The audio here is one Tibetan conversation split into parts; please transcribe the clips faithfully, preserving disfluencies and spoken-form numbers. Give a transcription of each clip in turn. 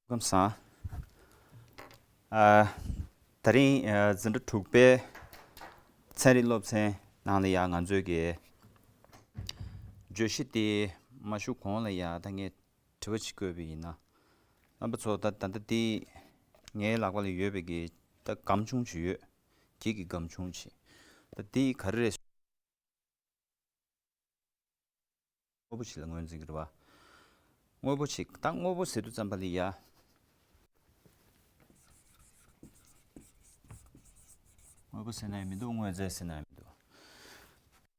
ཁམས་བཟང་། ཨ། ད་རིང་ཨ་འཛིན་གྲྭ་དྲུག་པའི་ཚན་རིག་སློབ་ཚན་ནང་ལ་ཡང་ང་ཚོའི་གི་བརྗོད་གཞི་དེ་མ་ཞུ་གོང་ལ་ཡང་ད་ངས་དྲི་བ་ཅིག་བཀོད་པ་ཡིན་ན། རྣམ་པ་ཚོ་ད་ད་ལྟ་དེ་ངའི་ལག་པ་ལ་ཡོད་པའི་གི་ད་སྒམ་ཆུང་ཅིག་ཡོད། འགྱིག་གི་སྒམ་ཆུང་ཅིག་ད་དེ་ག་རེ་རེད། དངོས་པོ་ཞིག་ལ་ངོས་འཛིན་གྱི་རེད་བ། དངོས་པོ་ཞིག་ད་དངོས་པོ་ཟེར་དུས་ཙམ་པ་ལ་ཡ། དངོས་པོ་ཟེར་ན་ཡང་མི་འདུག་དངོས་རྫས་ཟེར་ན་ཡང་མི་འདུག་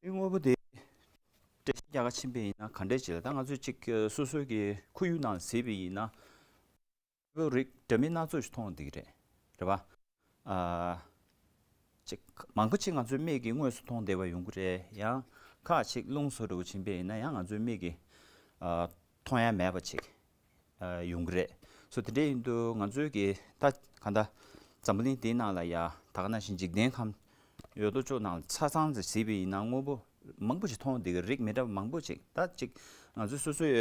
དེ་དངོས་པོ་དེ་འགྲེལ་བཤད་རྒྱག་ག་ཕྱིན་པ་ཡིན་ན་ག་འདྲས་ཅིག་ལ། ད་ང་ཚོས་ཅིག་སོ་སོའི་གི་ཁོར་ཡུག་ནང་གཟིགས་པ་ཡིན་ན། དངོས་པོ་རིགས་འདྲ་མིན་སྣ་ཚོགས་ཤིག་མཐོང་བསྡད་ཀྱི་རེད། རེད་བ། ཨ། ཅིག་མང་པོ་ཅིག་ང་ཚོའི་མིག་གིས་དངོས་སུ་མཐོང་བསྡད་པ་ཡོང་གི་རེད། ཡང་ཁག་ཅིག་རླུང་བཟོ་འདྲ་བོ་ཕྱིན་པ་ཡིན་ན་ཡང་ང་ཚོའི་མིག་གིས་ཨ་མཐོང་ཡ་མེད་པ་ཅིག་ཨ་ཡོང་གི་རེད། སོ་དེ་འདྲ་ཡིན་དུས་ང་ཚོའི་གི་ད་ག་ད་འཛམ་བུ་གླིང་འདིའི་ནང་ལ་ཡ་ད་ག་ནང་བཞིན་འཇིག་རྟེན་ཁམས་ཡོད་དོ་ཅོག་ནང་ལ་ཆ་ཚང་ཙམ་གཟིགས་པ་ཡིན་ན་དངོས་པོ་མང་པོ་ཞིག་མཐོང་བསྡད་ཀྱི་རེད། རིགས་མི་འདྲ་བ་མང་པོ་ཅིག་ད་ཅིག་ང་ཚོ་སོ་སོའི་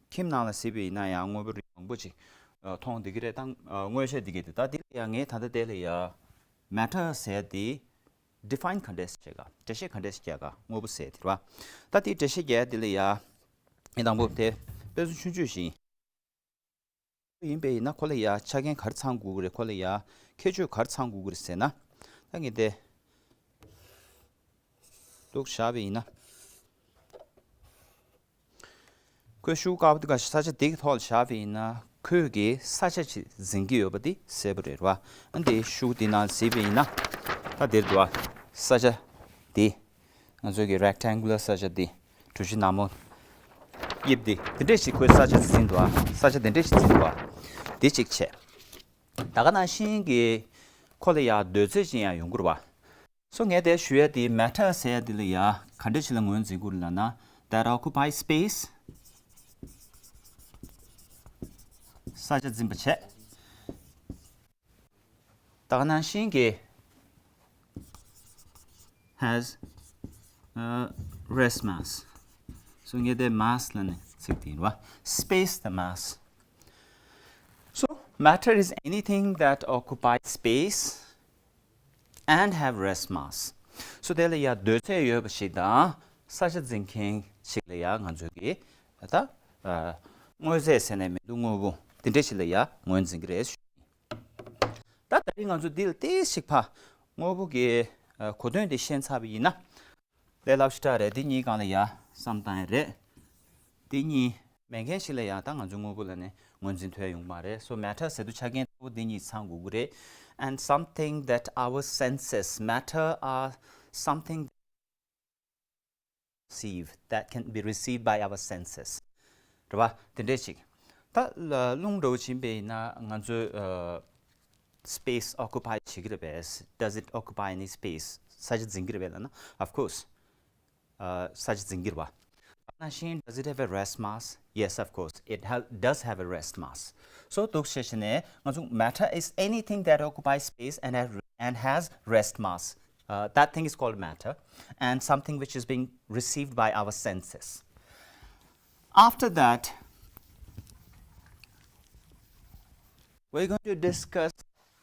ཁྱིམ་ནང་ལ་གཟིགས་པ་ཡིན་ན་ཡང་དངོས་པོ་རིགས་མང་པོ་ཅིག་ཨ་མཐོང་བསྡད་ཀྱི་རེད། ད་ཨ་མངོན་ཤེས་འདི་གས་དེ་ད་འདི་ལ་ཡང་ངས་ད་ལྟ་དེ་ལ་ཡ་matter་ཟེར་དེ་define་ག་འདྲས་བྱེད་ག་འགྲེལ་བཤད་ག་འདྲས་བྱེད་ག་དངོས་པོ་ཟེར་དེ་རེད་བ། ད་དེ་འགྲེལ་བཤད་རྒྱག་དེ་ལ་ཡ་ངས་དང་པོ་དེ་དཔེ་མཚོན་ཆུང་ཆུང་ཞིག་ཡིན་པས་ཡིན་ན་ཁོ་ལ་ཡ་ཆ་རྐྱེན་ག་རེ་ཚང་དགོས་ཀྱི་རེད། ཁོ་ལ་ཡ་ཁྱད་ཆོས་ག་རེ་ཚང་དགོས་ཀྱི་རེད་ཟེར་ན། ད་ངས་དེ་འདུག་བཞག་པ་ཡིན་ན། ཁོས་ཤུགས་དཀར་པོ་འདི་ག་ས་ཆ་འདི་གི་ཐོག་ལ་བཞག་པ་ཡིན་ན་ཁོས་གི་ས་ཆ་ཅིག་འཛིན་གྱི་ཡོད་པ་འདི་གསལ་པོ་རེད་བ། ཨ་འདི་ཤུགས་འདི་ནང་གཟིགས་པ་ཡིན་ན་ད་འདིར་འདུག་བ། ས་ཆ་འདི་ང་ཚོའི་གི་rectangular་ས་ཆ་འདི་གྲུ་བཞི་ནག་མོ་དབྱིབས་འདི་འདི་འདྲས་ཞིག་ཁོས་ས་ཆ་འཛིན་འདུག་བ། ས་ཆ་འདི་འདྲས་ཞིག་འཛིན་འདུག་བ། འདི་གཅིག་བྱས། ད་ག་ནང་བཞིན་གྱི་ཁོ་ལ་ཡང་འདོད་ཚུལ་ཅིག་ཡང་ཡོང་གི་རེད་བ། སོ་ངས་དེ་ཞུ་ཡ་དེ་matter་ཟེར་ཡ་དེ་ལ་ཡ་ག་འདྲ་ཞིག་ལ་ངོས་འཛིན་དགོས་ལབ་ན། that occupy space། ས་ཆ་འཛིན་པ་བྱས། ད་ག་ནང་བཞིན་གྱི་has a rest mass། སོ་ངས་དེ་mass་ལབ་ནས་ཚིག་དེ་ཡིན་བ། space་དང་mass། So matter is anything that occupies space and have rest mass. སོ་དེ་ལ་ཡ་འདོད་ཚད་ཡོད་པ་ཞིག་དང་ས་ཆ་འཛིན་མཁན་ཞིག་ལ་ཡ་ང་ཚོས་ཀྱི་ད་ཨ་དངོས་རྫས་ཟེར་ནས་མི་འདུག་དངོས་པོ་དེ་འདྲ་ཞིག་ལ་ཡ་ངོས་འཛིན་གྱི་རེད། ད་ད་རིང་ང་ཚོ་འདི་ལ་ཏོག་ཙམ་ཕར་དངོས་པོ་གི་ཨ་གོ་དོན་དེ་ཤེས་ཚར་བ་ཡིན་ན། དེ་ལབ་ཤི་ཏྲ་རེད། དེ་གཉིས་སྒང་ལ་ཡ་བསམ་བཏང་ཡ་རེད། དེ་གཉིས་མེད་མཁན་ཞིག་ལ་ཡ་ད་ང་ཚོ་དངོས་པོ་ལ་ནི་ངོས་འཛིན་ཐུབ་ཡ་ཡོང་མ་རེད། So matter་ཟེར་དུས་ཆ་རྐྱེན་ལྟ་བུ་དེ་གཉིས་ཚང་དགོས་ཀྱི་རེད། And something that our senses, matter are something perceive that can be received by our senses. རེད་བ། དེ་འདྲས་ཅིག་ད་རླུང་འདྲ་བོ་ཕྱིན་པ་ཡིན་ན་ང་ཚོའི་ཨ་space occupy་བྱེད་ཀྱི་རེད་པས། Does it occupy any space? ས་ཆ་འཛིན་གྱི་རེད་པས་ལབ་ན། Of course. ཨ་ས་ཆ་འཛིན་གྱི་རེད་བ། ད་ནང་བཞིན་does it have a rest mass? Yes, of course, it ha- does have a rest mass. So འདུག་བྱས་བྱས་ནས་ང་ཚོ matter is anything that occupies space and have, and has rest mass. Uh, that thing is called matter, and something which is being received by our senses. After that, we're going to discuss,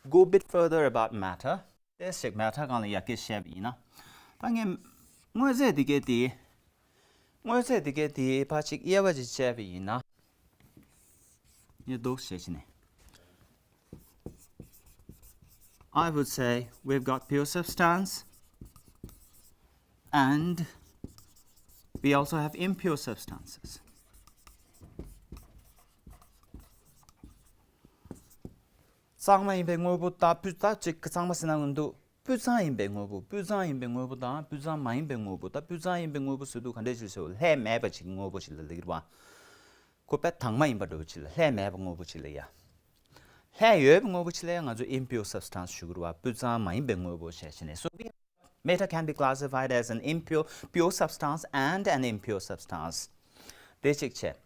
go a bit further about matter. ཏོག་ཙམ་matter་སྒང་ལ་ཡར་རྒྱས་བཤད་པ་ཡིན་ན། ད་ངས་དངོས་རྫས་འདི་གའི་དེ། དངོས་རྫས་འདི་གའི་དེ་ཕར་ཅིག་དབྱེ་བ་ཅིག་བྱས་པ་ཡིན་ན། ངས་འདུག་བྱས་བྱས་ནས། I would say we've got pure substance and we also have impure substances. གཙང་མ་ཡིན་པའི་དངོས་པོ་དང་སྤུས་དག་ཅིག་གཙང་མ་ཟེར་ན་འདུག་སྤུས་གཙང་ཡིན་པའི་དངོས་པོ། སྤུས་གཙང་ཡིན་པའི་དངོས་པོ་དང་སྤུས་གཙང་མ་ཡིན་པའི་དངོས་པོ། ད་སྤུས་གཙང་ཡིན་པའི་དངོས་པོ་ཟེར་དུས་ག་འདྲས་ཞིག་ཟེར་བ། ལྷད་མེད་པ་ཅིག་དངོས་པོ་ཞིག་ལ་ལབ་ཀྱི་རེད་བ། ཁོ་དཔེ་དྭངས་མ་ཡིན་པ་འདྲ་བོ་ཅིག་ལ། ལྷད་མེད་པ་དངོས་པོ་ཅིག་ལ་ཡ། ལྷད་ཡོད་པའི་དངོས་པོ་ཅིག་ལ་ཡ་ང་ཚོ་impure substance་ཞུ་གི་རེད་བ། སྤུས་གཙང་མ་ཡིན་པའི་དངོས་པོ་བྱས་བྱས་ནས། So we have, matter can be classified as an impure, pure substance and an impure substance. དེ་གཅིག་བྱས།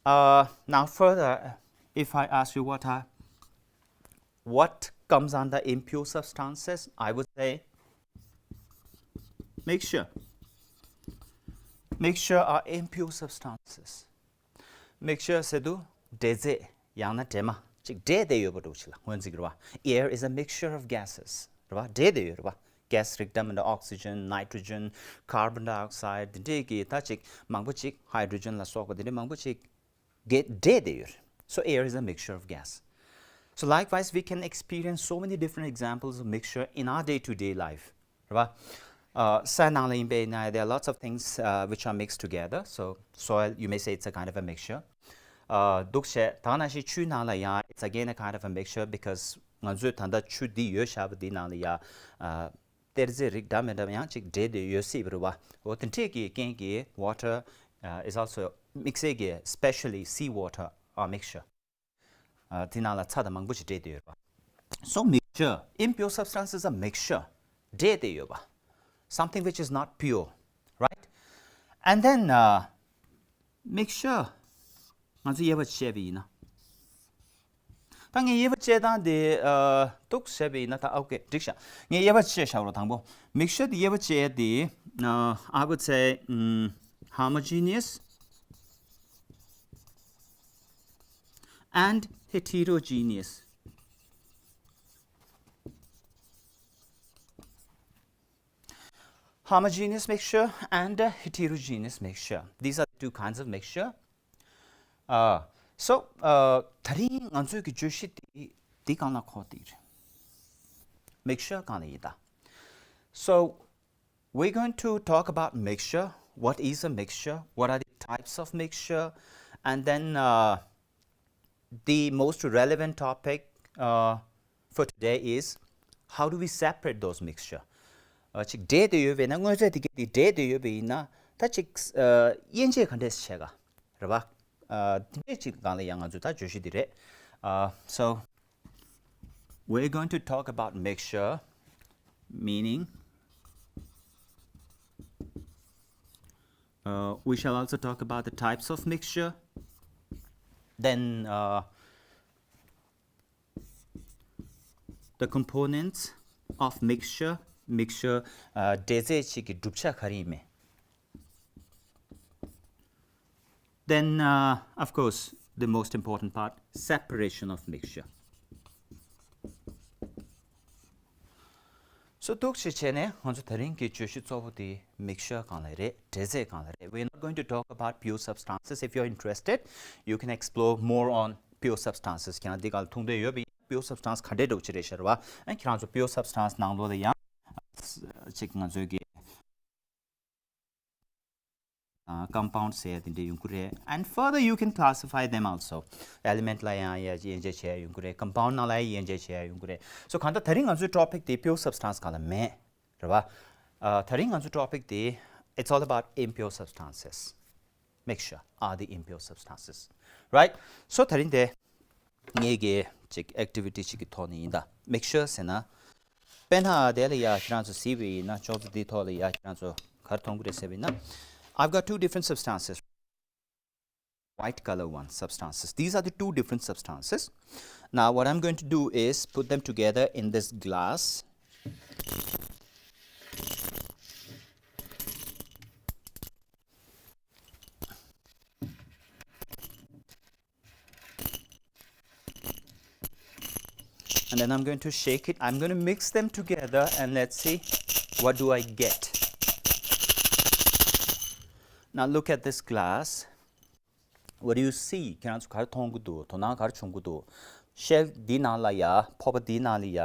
Uh, now further, if I ask you what are, what comes under impure substances, I would say mixture. Mixture are impure substances. Mixture་ཟེར་དུས་འབྲས་རྫས་ཡང་ན་འདྲེས་མ། ཅིག་འདྲེས་བསྡད་ཡོད་པ་འདྲ་བོ་ཅིག་ལ་ངོས་འཛིན་གྱི་རེད་བ། Air is a mixture of gases རེད་བ། འདྲེས་བསྡད་ཡོད་རེད་བ། Gas རིགས་འདྲ་མི་འདྲ། Oxygen, nitrogen, carbon dioxide དེ་འདྲས་ཀྱི་ད་ཅིག་མང་པོ་ཅིག hydrogen ལ་སོགས་པ་དེ་འདྲས་མང་པོ་ཅིག་འདྲེས་བསྡད་ཡོད་རེད། So air is a mixture of gas. So likewise, we can experience so many different examples of mixture in our day-to-day life. རེད་བ། ཨ། ས་ནང་ལ་ཡིན་པས་ན། There are lots of things, uh, which are mixed together. So soil, you may say it's a kind of a mixture. ཨ། འདུག་བྱས། ད་ནང་བཞིན་ཆུའི་ནང་ལ་ཡང་it's again a kind of a mixture, because ང་ཚོས་ད་ལྟ་ཆུ་འདི་ཡོད་བཞག་པ་འདི་ནང་ལ་ཡང་། ཨ། གཏེར་རྫས་རིགས་འདྲ་མི་འདྲ་ཡང་ཅིག་འདྲེས་ཏེ་ཡོད་སྲིད་པ་རེད་བ། འོ་དེ་འདྲས་ཀྱི་རྐྱེན་གྱིས། Water, uh, is also, དམིགས་བསལ་གྱི་specially sea water are mixture. ཨ། དེ་ནང་ལ་ཚྭ་དང་མང་པོ་ཞིག་འདྲེས་ཏེ་ཡོད་རེད་བ། So mixture, impure substance is a mixture. འདྲེས་ཏེ་ཡོད་པ། Something which is not pure, right? And then, uh, mixture ང་ཚོ་དབྱེ་བ་བྱས་པ་ཡིན་ན། ད་ངས་དབྱེ་བ་བྱེད་སྟངས་དེ། ཨ། འདུག་བྱས་པ་ཡིན་ན། ད་ཨོ་ཀེ། འགྲིག་ཤག་ངས་དབྱེ་བ་བྱས་བཞག་རོགས། དང་པོ་mixture དེ་དབྱེ་བ་བྱས་ཏེ། ཨ། I would say, um, homogeneous and heterogeneous. Homogeneous mixture and a heterogeneous mixture. These are the two kinds of mixture. Uh, so, uh, ད་རིང་ང་ཚོའི་གི་བརྗོད་གཞི་དེ་འདི་སྒང་ལ་འཁོར་ཏེ་རེད། Mixture སྒང་ལ་ཡིན་ད། So, we're going to talk about mixture. What is a mixture? What are the types of mixture? And then, uh, the most relevant topic, uh, for today is how do we separate those mixture? ཨ། ཅིག་འདྲེས་ཏེ་ཡོད་པས་ན། དངོས་རྫས་དེ་གས་དེ་འདྲེས་ཏེ་ཡོད་པ་ཡིན་ན། ད་ཅིག་ཨ། དབྱེ་འབྱེད་ག་འདྲས་བྱེད་ག་རེད་བ། ཨ། དེ་འདྲས་ཅིག་སྒང་ལ་ཡང་ང་ཚོས་ད་བརྗོད་གཞི་འདི་རེད། ཨ། So we're going to talk about mixture, meaning, uh, we shall also talk about the types of mixture. Then, uh, the components of mixture. Mixture, uh, འདྲེས་རྫས་གཅིག་གི་གྲུབ་ཆ་ག་རེ་ཡིན་མིན། Then, uh, of course, the most important part, separation of mixture. So འདུག་སེ་བྱས་ནས་ང་ཚོ་ད་རིང་གི་བརྗོད་གཞི་གཙོ་བོ་དེ་mixture སྒང་ལ་རེད། འདྲེས་རྫས་སྒང་ལ་རེད། We're not going to talk about pure substances. If you're interested, you can explore more on pure substances. ཁྱེད་རང་འདི་སྒང་ལ་ཐུགས་འདོད་ཡོད་པ་ཡིན། Pure substance ག་འདྲས་འདྲ་བོ་ཅིག་རེད་ཤག་རེད་བ། ཨ། ཁྱེད་རང་ཚོ་pure substance ནང་ལོགས་ལ་ཡང་ཅིག་ང་ཚོའི་གི་ཨ། compound ཟེར་ཡ་དེ་འདྲས་ཡོང་གི་རེད། And further you can classify them also. Element ལ་ཡང་ཡ་དབྱེ་འབྱེད་བྱེད་ཡ་ཡོང་གི་རེད། Compound ནང་ལ་ཡ་དབྱེ་འབྱེད་བྱེད་ཡ་ཡོང་གི་རེད། So གང་ལྟར་ད་རིང་ང་ཚོའི་topic དེ་pure substance སྒང་ལ་མེད་རེད་བ། ཨ། ད་རིང་ང་ཚོའི་topic དེ། It's all about impure substances. Mixture are the impure substances, right? So ད་རིང་དེ་ངེད་ཀྱི་ཅིག་activity ཅིག་གི་ཐོག་ནས་ཡིན་ད། Mixture ཟེར་ན། དཔེར་ན་དེ་ལ་ཡ་ཁྱེད་རང་ཚོ་གཟིགས་པ་ཡིན་ན། ཅོག་ཙེ་འདིའི་ཐོག་ལ་ཡ་ཁྱེད་རང་ཚོ་ག་རེ་མཐོང་གི་རེད་ཟེར་བ་ཡིན་ན། I've got two different substances. White color one substances. These are the two different substances. Now what I'm going to do is put them together in this glass. And then I'm going to shake it. I'm going to mix them together and let's see what do I get. Now look at this glass. What do you see? ཁྱེད་རང་ཚོ་ག་རེ་མཐོང་གི་འདུག་དོ་སྣང་ག་རེ་བྱུང་གི་འདུག་ཤེལ་འདི་ནང་ལ་ཡ། ཕོར་པ་འདི་ནང་ལ་ཡ།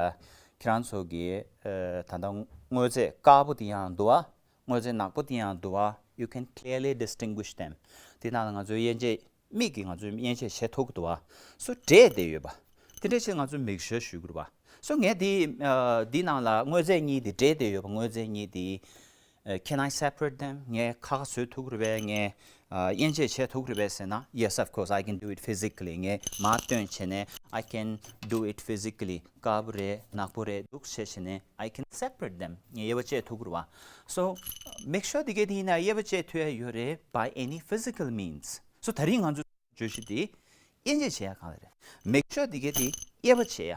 ཁྱེད་རང་ཚོ་གི་ཨ། ད་ལྟ་དངོས་རྫས་དཀར་པོ་འདི་ཡང་འདུག་བ། དངོས་རྫས་ནག་པོ་འདི་ཡང་འདུག་བ། You can clearly distinguish them. འདི་ནང་ལ་ང་ཚོས་དབྱེ་འབྱེད། མིག་གིས་ང་ཚོས་དབྱེ་འབྱེད་བྱེད་ཐུབ་ཀྱི་འདུག་བ། So འདྲེས་བསྡད་ཡོད་པ། དེ་འདྲས་བྱས་ང་ཚོས་mixture ཞུ་གི་རེད་བ། So ངས་འདི་ཨ། འདི་ནང་ལ་དངོས་རྫས་གཉིས་འདི་འདྲེས་བསྡད་ཡོད་པ། དངོས་རྫས་གཉིས་འདི། ཨ། Can I separate them? ངས་ཁ་ཁ་བཟོས་ཐུབ་ཀྱི་རེད་པས། ངས་ཨ། དབྱེ་འབྱེད་བྱེད་ཐུབ་ཀྱི་རེད་པས་ཟེར་ན། Yes, of course, I can do it physically. ངས་མར་བཏོན་བྱས་ནས། I can do it physically. དཀར་པོ་རེད། ནག་པོ་རེད། འདུག་སེ་བྱས་ནས། I can separate them. ངས་དབྱེ་བ་བྱེད་ཐུབ་ཀྱི་རེད་བ། So mixture འདི་གའི་དེ་ཡིན་ན་དབྱེ་བ་བྱེད་ཐུབ་ཡ་ཡོད་རེད། By any physical means. So ད་རིང་ང་ཚོ་བརྗོད་གཞི་དེ་དབྱེ་འབྱེད་བྱེད་ཡ་གང་ལ་རེད། Mixture འདི་གའི་དེ་དབྱེ་བ་བྱེད་ཡ།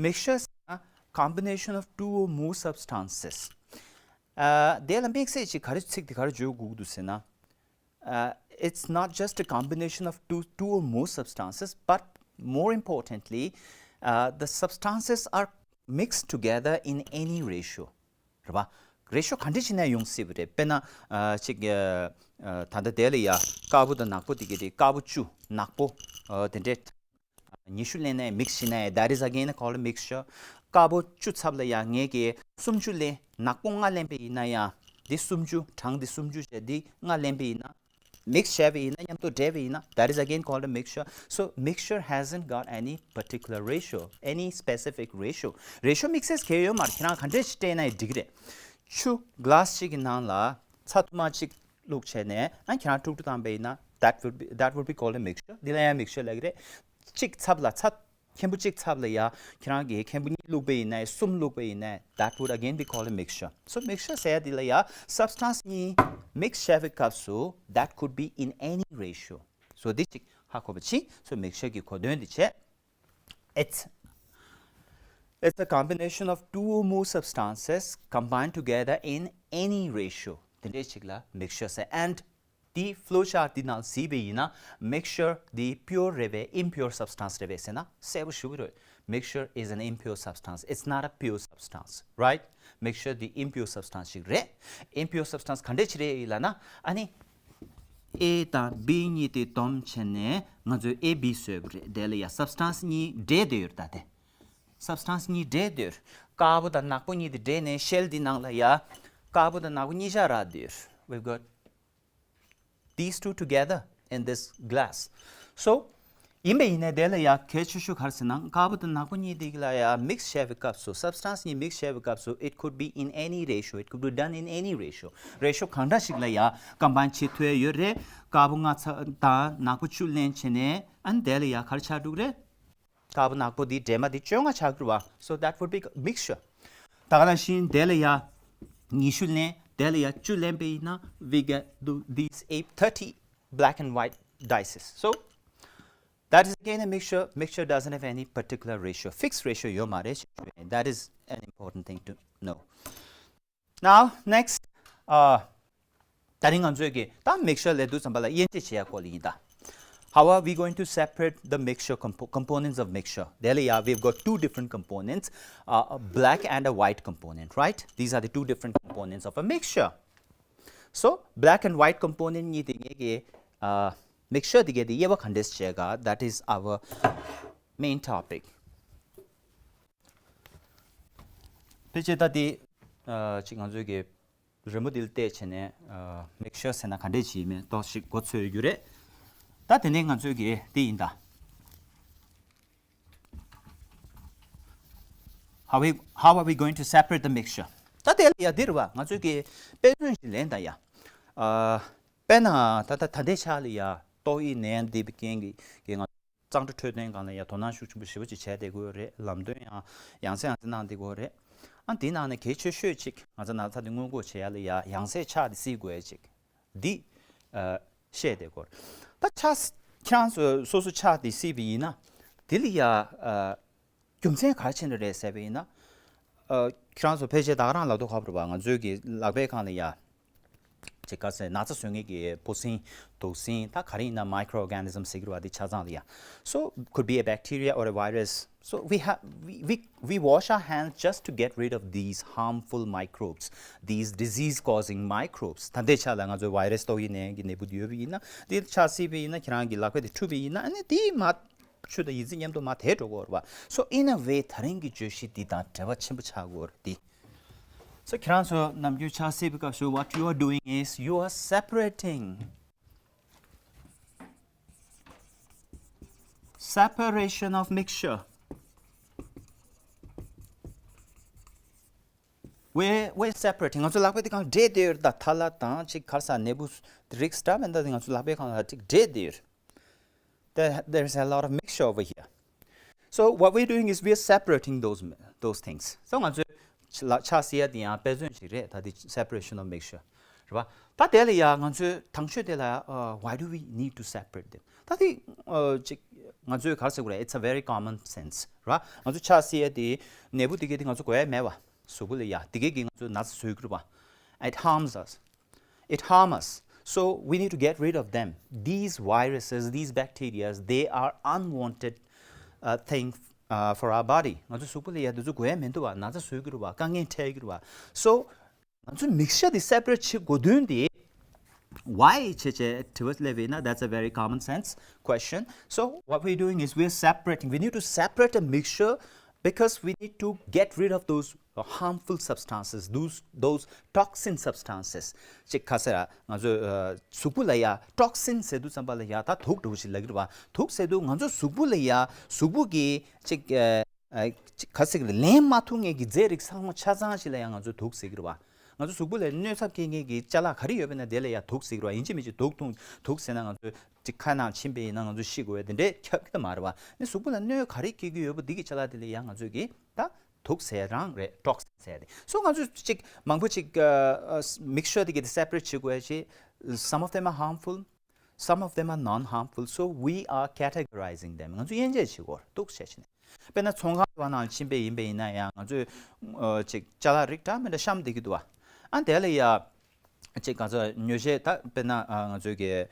Mixture ཟེར་ན་combination of two or more substances. ཨ། དེ་ལ་དམིགས་བསལ་ཅིག་ག་རེ་ཚིག་དེ་ག་རེ་བརྗོད་དགོས་ཀྱི་འདུག་ཟེར་ན། Uh, it's not just a combination of two, two or more substances, but More importantly, uh, the substances are mixed together in any ratio. རེད་པ། རེ་ཤོ་ག་འདྲ་ཞིག་ན་ཡོང་སྲིད་པ་རེད། དཔེར་ན་ཨ་ཅིག་ཨ་ད་ལྟ་དེ་ལ་ཡ་དཀར་པོ་དང་ནག་པོ་དེ་གི་དེ་དཀར་པོ་བཅུ་ནག་པོ་ཨ་དེ་འདྲས་ཉི་ཤུ་ལེན་ནས་mix་བྱས་ན་that is again called a mixture. དཀར་པོ་བཅུ་ཚབ་ལ་ཡ་ངས་ཀྱི་སུམ་ཅུ་ལེན། ནག་པོ་ལྔ་ལེན་པ་ཡིན་ན་ཡང་འདི་སུམ་ཅུ་གྲངས་འདི་སུམ་ཅུ་བྱས་འདི་ལྔ་ལེན་པ་ཡིན་ན། mix བྱས་པ་ཡིན་ན། མཉམ་དུ་འདྲེས་པ་ཡིན་ན། that is again called a mixture. So mixture hasn't got any particular ratio, any specific ratio. Ratio mixes གལ་ཡོད་མ་རེད། ཁྱེད་རང་ག་འདྲས་ཞིག་སྤྲད་ན་ཡང་འགྲིག་གི་རེད། ཆུ་glass གཅིག་གི་ནང་ལ་ཚྭ་ཐུར་མ་གཅིག་བླུགས་བྱས་ནས་ཨ་ཁྱེད་རང་དཀྲུག་དཀྲུག་བཏང་པ་ཡིན་ན། that would be, that would be called a mixture. འདི་ལ་ཡང་mixture ལབ་ཀྱི་རེད། གཅིག་ཚབ་ལ་ཚྭ། མཁན་པོ་གཅིག་ཚབ་ལ་ཡ་ཁྱེད་རང་གིས་མཁན་པོ་གཉིས་བླུགས་པ་ཡིན་ན། གསུམ་བླུགས་པ་ཡིན་ན། that would again be called a mixture. So mixture ཟེར་ཡ་འདི་ལ་ཡ་substance གཉིས་mix བྱས་པའི་སྐབས་སུ་that could be in any ratio. So འདི་གཅིག་ཧ་གོ་བ་ཕྱིན། So mixture གི་གོ་དོན་འདི་བྱས། It's it's a combination of two or more substances combined together in any ratio. དེ་འདྲའི་ཞིག་ལ་mixture ཟེར། And དེའི་flow chart དེ་ནང་གཟིགས་པ་ཡིན་ན། mixture དེ་pure རེད་པས། impure substance རེད་པས་ཟེར་ན་གསལ་པོ་ཞེ་པོ་རེད། Mixture is an impure substance. It's not a pure substance, right? Mixture དེ་impure substance ཞིག་རེད། Impure substance ག་འདྲས་ཞིག་རེད་ལབ་ན། ཨ་ནི་A དང་B གཉིས་དེ་བསྡོམས་བྱས་ནས་ང་ཚོས A B བཟོས་པ་རེད། དེ་ལ་ཡ་substance གཉིས་འདྲེས་བསྡད་ཡོད་རེད། ད་དེ་substance གཉིས་འདྲེས་བསྡད་ཡོད་རེད། དཀར་པོ་དང་ནག་པོ་གཉིས་དེ་འདྲེས་ནས་shell འདི་ནང་ལ་ཡ་དཀར་པོ་དང་ནག་པོ་གཉིས་ཆ་རག་བསྡད་ཡོད་རེད། We've got these two together in this glass. So ཡིན་པ་ཡིན་ནའི་དེ་ལ་ཡ་གལ་ཆེ་ཤོས་ག་རེ་ཟེར་ན། དཀར་པོ་དང་ནག་པོ་གཉིས་དེ་ལ་ཡ་mix བྱས་པའི་སྐབས་སུ། substance གཉིས་mix བྱས་པའི་སྐབས་སུ། It could be in any ratio. It could be done in any ratio. Ratio གང་འདྲ་ཞིག་ལ་ཡ་combine བྱེད་ཐུབ་ཡ་ཡོད་རེད། དཀར་པོ་ལྔ་ཚ་དང་ནག་པོ་བཅུ་ལེན་བྱས་ནས་ཨ་ནི་དེ་ལ་ཡ་ག་རེ་ཆགས་འགྲོ་གི་རེད། དཀར་པོ་ནག་པོ་འདི་འདྲེས་མ་འདི་བཅོ་ལྔ་ཆགས་འགྲོ་བ། So that would be mixture. ད་ག་ནང་བཞིན་དེ་ལ་ཡ་ཉི་ཤུ་ལེན། དེ་ལ་ཡ་བཅུ་ལེན་པ་ཡིན་ན། We get th- these eight, thirty black and white dices. So that is again a mixture. Mixture doesn't have any particular ratio, fixed ratio ཡོད་མ་རེད། That is an important thing to know. Now next, uh, ད་རིང་ང་ཚོས་ཀྱི་ད་mixture ལབ་དུས་ཙམ་པ་ལ་དབྱེ་འབྱེད་བྱེད་ཡ་སྐོར་ལ་ཡིན་ད། How are we going to separate the mixture compo- components of mixture? དེ་ལ་ཡ་we've got two different components, uh, a black and a white component, right? These are the two different components of a mixture. So black and white component གཉིས་དེ་གཉིས་ཀྱི་uh, mixture དེ་གའི་དེ་དབྱེ་བ་ག་འདྲས་བྱེད་ག། That is our main topic. ཕལ་ཆེར་ད་དེ་ཨ་ཅིག་ང་ཚོའི་གི་རི་མོ་འདི་ལ་བལྟས་བྱས་ནས་ཨ་mixture ཟེར་ན་ག་འདྲས་ཅིག་ཡིན་མིན་ཏོག་ཙམ་གོ་ཚོད་ཡོད་རྒྱུ་རེད། ད་དེ་ནས་ང་ཚོའི་གི་དེ་ཡིན་ད། How we, how are we going to separate the mixture? ད་དེ་ལ་ཡ་འདི་རེད་བ། ང་ཚོའི་གི་དཔེ་མཚོན་ཞིག་ལེན་ད་ཡ། ཨ་དཔེར་ན་ད་ད་ད་ལྟའི་ཆ་ལ་ཡ་ཏོག་དབྱིབས་ནད་ཡམས་འདི་བའི་རྐྱེན་གྱིས་གི་ང་གཙང་སྦྲ་འཕྲོད་བསྟེན་སྒང་ལ་ཡ་དོ་སྣང་ཤུགས་ཆེན་པོ་ཞེ་པོ་ཅིག་བྱས་བསྡད་དགོས་རེད། ལམ་སྟོན་ཡང་ཡང་སེ་ཡང་སེ་གནང་བསྡད་དགོས་རེད། ཨ་འདི་ནང་ནས་གལ་ཆེ་ཤོས་ཅིག་ང་ཚོ་ན་ཚ་འདི་སྔོན་འགོག་བྱེད་ཡ་ལ་ཡ་ཡང་སེ་ཕྱག་འདི་བསིལ་དགོས་ཡ་ཅིག་འདི་ཨ་བཤད་བསྡད་དགོས་རེད། ད་ཕྱག་ཁྱེད་རང་ཚོ་སོ་སོ་ཕྱག་འདི་བསིལ་བ་ཡིན་ན་དེ་ལ་ཡ་ཨ་རྒྱུ་མཚན་ག་རེ་བྱས་ནས་རེད་ཟེར་བ་ཡིན་ན། ཨ་ཁྱེད་རང་ཚོ་ཕལ་ཆེར་ད་ག་རང་ལབ་དུས་ཁག་པོ་རེད་པ། ང་ཚོའི་གི་ལག་པའི་སྒང་ལ་ཡ་ཅིག་ག་ཟེར། ན་ཚ་བཟོ་མཁན་གྱི་ཕོ་སྲིན་དུག་སྲིན་ད་ག་རེ་ཡིན་ན་microorganism ཟེར་གྱི་རེད་པ། འདི་ཆ་ཚང་ལ་ཡ། So could be a bacteria or a virus. So we have we, we, we wash our hands just to get rid of these harmful microbes, these disease causing microbes. ད་ལྟའི་ཆ་ལ་ང་ཚོའི་virus ཏོག་དབྱིབས་ནད་ཡམས་ཀྱི་ནད་འབུ་འདི་ཡོད་པ་ཡིན་ན། འདི་ཕྱག་བསིལ་བ་ཡིན་ན། ཁྱེད་རང་གི་ལག་པ་དེ་འཁྲུ་བ་ཡིན་ན། ཨ་ནི་དེ་མ་ཆུ་དང་ཡི་ཙི་མཉམ་དུ་མར་དེད་འགྲོ་གི་ཡོད་རེད་པ། So in a way ད་རིང་གི་བརྗོད་གཞི་འདི་དང་འབྲེལ་བ་ཆེན་པོ་ཆགས་ཀྱི་ཡོད་རེད་དེ། So ཁྱེད་རང་ཚོ་ནམ་རྒྱུན་ཕྱག་བསིལ་བའི་སྐབས་སུ། What you are doing is you are separating. Separation of mixture. We, we separating. ང་ཚོ་ལག་པ་དེ་གང་འདྲེས་བསྡད་ཡོད་རེད། ད་ཐལ་བ་དང་ཅིག་ག་རེ་ཟེར། ནད་འབུ་རིགས་འདྲ་མི་འདྲ་དེ་ང་ཚོ་ལག་པའི་སྒང་ལ་ཅིག་འདྲེས་བསྡད་ཡོད་རེད། There, there's a lot of mixture over here. So what we're doing is we're separating those, those things. So ང་ཚོས་ཕྱག་བསིལ་ཡ་དེ་ཡང་དཔེ་མཚོན་ཞིག་རེད། ད་དེ་separation of mixture རེད་པ། ད་དེ་ལ་ཡ་ང་ཚོས་དང་ཤོས་དེ་ལ་uh, why do we need to separate them? ད་དེ་ཨ་ཅིག་ང་ཚོས་ག་རེ་ཟེར་དགོས་རེད། It's a very common sense རེད་པ། ང་ཚོ་ཕྱག་བསིལ་ཡ་དེ་ནད་འབུ་དེ་གའི་དེ་ང་ཚོ་དགོས་ཡ་མེད་པ། གཟུགས་པོ་ལ་ཡ་དེ་གའི་གི་ང་ཚོ་ན་ཚ་བཟོ་གི་རེད་པ། It harms us. It harm us. So we need to get rid of them. These viruses, these bacteria, they are unwanted uh, thing uh, for our body. ང་ཚོ་གཟུགས་པོ་ལ་ཡ་དེ་ཚོ་དགོས་ཡ་མི་འདུག་བ། ན་ཚ་བཟོ་གི་རེད་བ། དཀའ་ངལ་འཕྲད་ཀྱི་རེད་བ། So ང་ཚོ་མིག་ཤར་དེ་སེ་པ་རེཊ་བྱེད་དགོས་དོན་དེ། Why བྱས་བྱས་དྲི་བ་སླེབས་ཡིན་ན, that's a very common sense question. So what we're doing is we're separating. We need to separate a mixture because we need to get rid of those harmful substances, those those toxin substances. ཅིག་ཁ་སེ་ར་ང་ཚོ་གཟུགས་པོ་ལ་ཡ་ཊོག་སིན་ཟེར་དུས་ཙམ་པ་ལ་ཡ་ད་དུག་འདྲ་བོ་ཞིག་ལབ་ཀྱི་རེད་བ། དུག་ཟེར་དུས་ང་ཚོ་གཟུགས་པོ་ལ་ཡ་གཟུགས་པོ་གི་ཅིག་ཨ་ཨ་ཅིག་ག་ཟེར་གི་རེད། ལེན་མ་ཐུབ་མཁན་གྱི་རྫས་རིགས་ཚང་མ་ཆ་ཚང་ཞིག་ལ་ཡ་ང་ཚོས་དུག་ཟེར་གི་རེད་བ། ང་ཚོ་གཟུགས་པོ་ལ་གནོད་ཚབས་སྐྱེལ་མཁན་གྱི་ཅ་ལག་ག་རེ་ཡོད་པ་ན་དེ་ལ་ཡ་དུག་ཟེར་གི་རེད་བ། ཡིན་གཅིག་མིན་གཅིག་དུག་འཐུང་དུག་ཟེར་ན་ང་ཚོ་ཅིག་ཁ་ནང་ཕྱིན་པ་ཡིན་ན་ང་ཚོ་ཤི་དགོས་པ་དེ་འདྲས་ཁྱབ་ཀྱི་ད་མ་རེད་བ། ནི་གཟུགས་པོ་ལ་གནོད་ག་རེ་སྐྱེལ་གྱི་ཡོད་པ་འདི་གི་ཅ་ལག་དེ་ལ་ཡ་ང་ཚོས་གི་ད་དུག་ཟེར་རང་རེད། ཊོག་སིན་ཟེར་དེ། སོ་ང་ཚོས་ཅིག་མང་པོ་ཅིག་མིག་ཤར་དེ་གི་དེ་སེ་པ་རེཊ་བྱེད་དགོས་ཡ་ཅིག Some of them are harmful, some of them are non-harmful, so we are categorizing them. ང་ཚོ་དབྱེ་འབྱེད་བྱེད་དགོས་འདུག་བྱས་བྱས་ནས། དཔེར་ན་ཚོང་ཁང་དེ་བ་ནང་ཕྱིན་པ་ཡིན་པ་ཡིན་ན་ཡང་ང་ཚོས་ཅིག་ཅ་ལག་རིགས་འདྲ་མི་འདྲ་བཤམས་བསྡད་ཀྱི་འདུག་བ། ཨ་དེ་ལ་ཡ་ཅིག་ང་ཚོ་ཉོ་ཆས་ད་དཔེར་ན་ང་ཚོས་ཀྱི་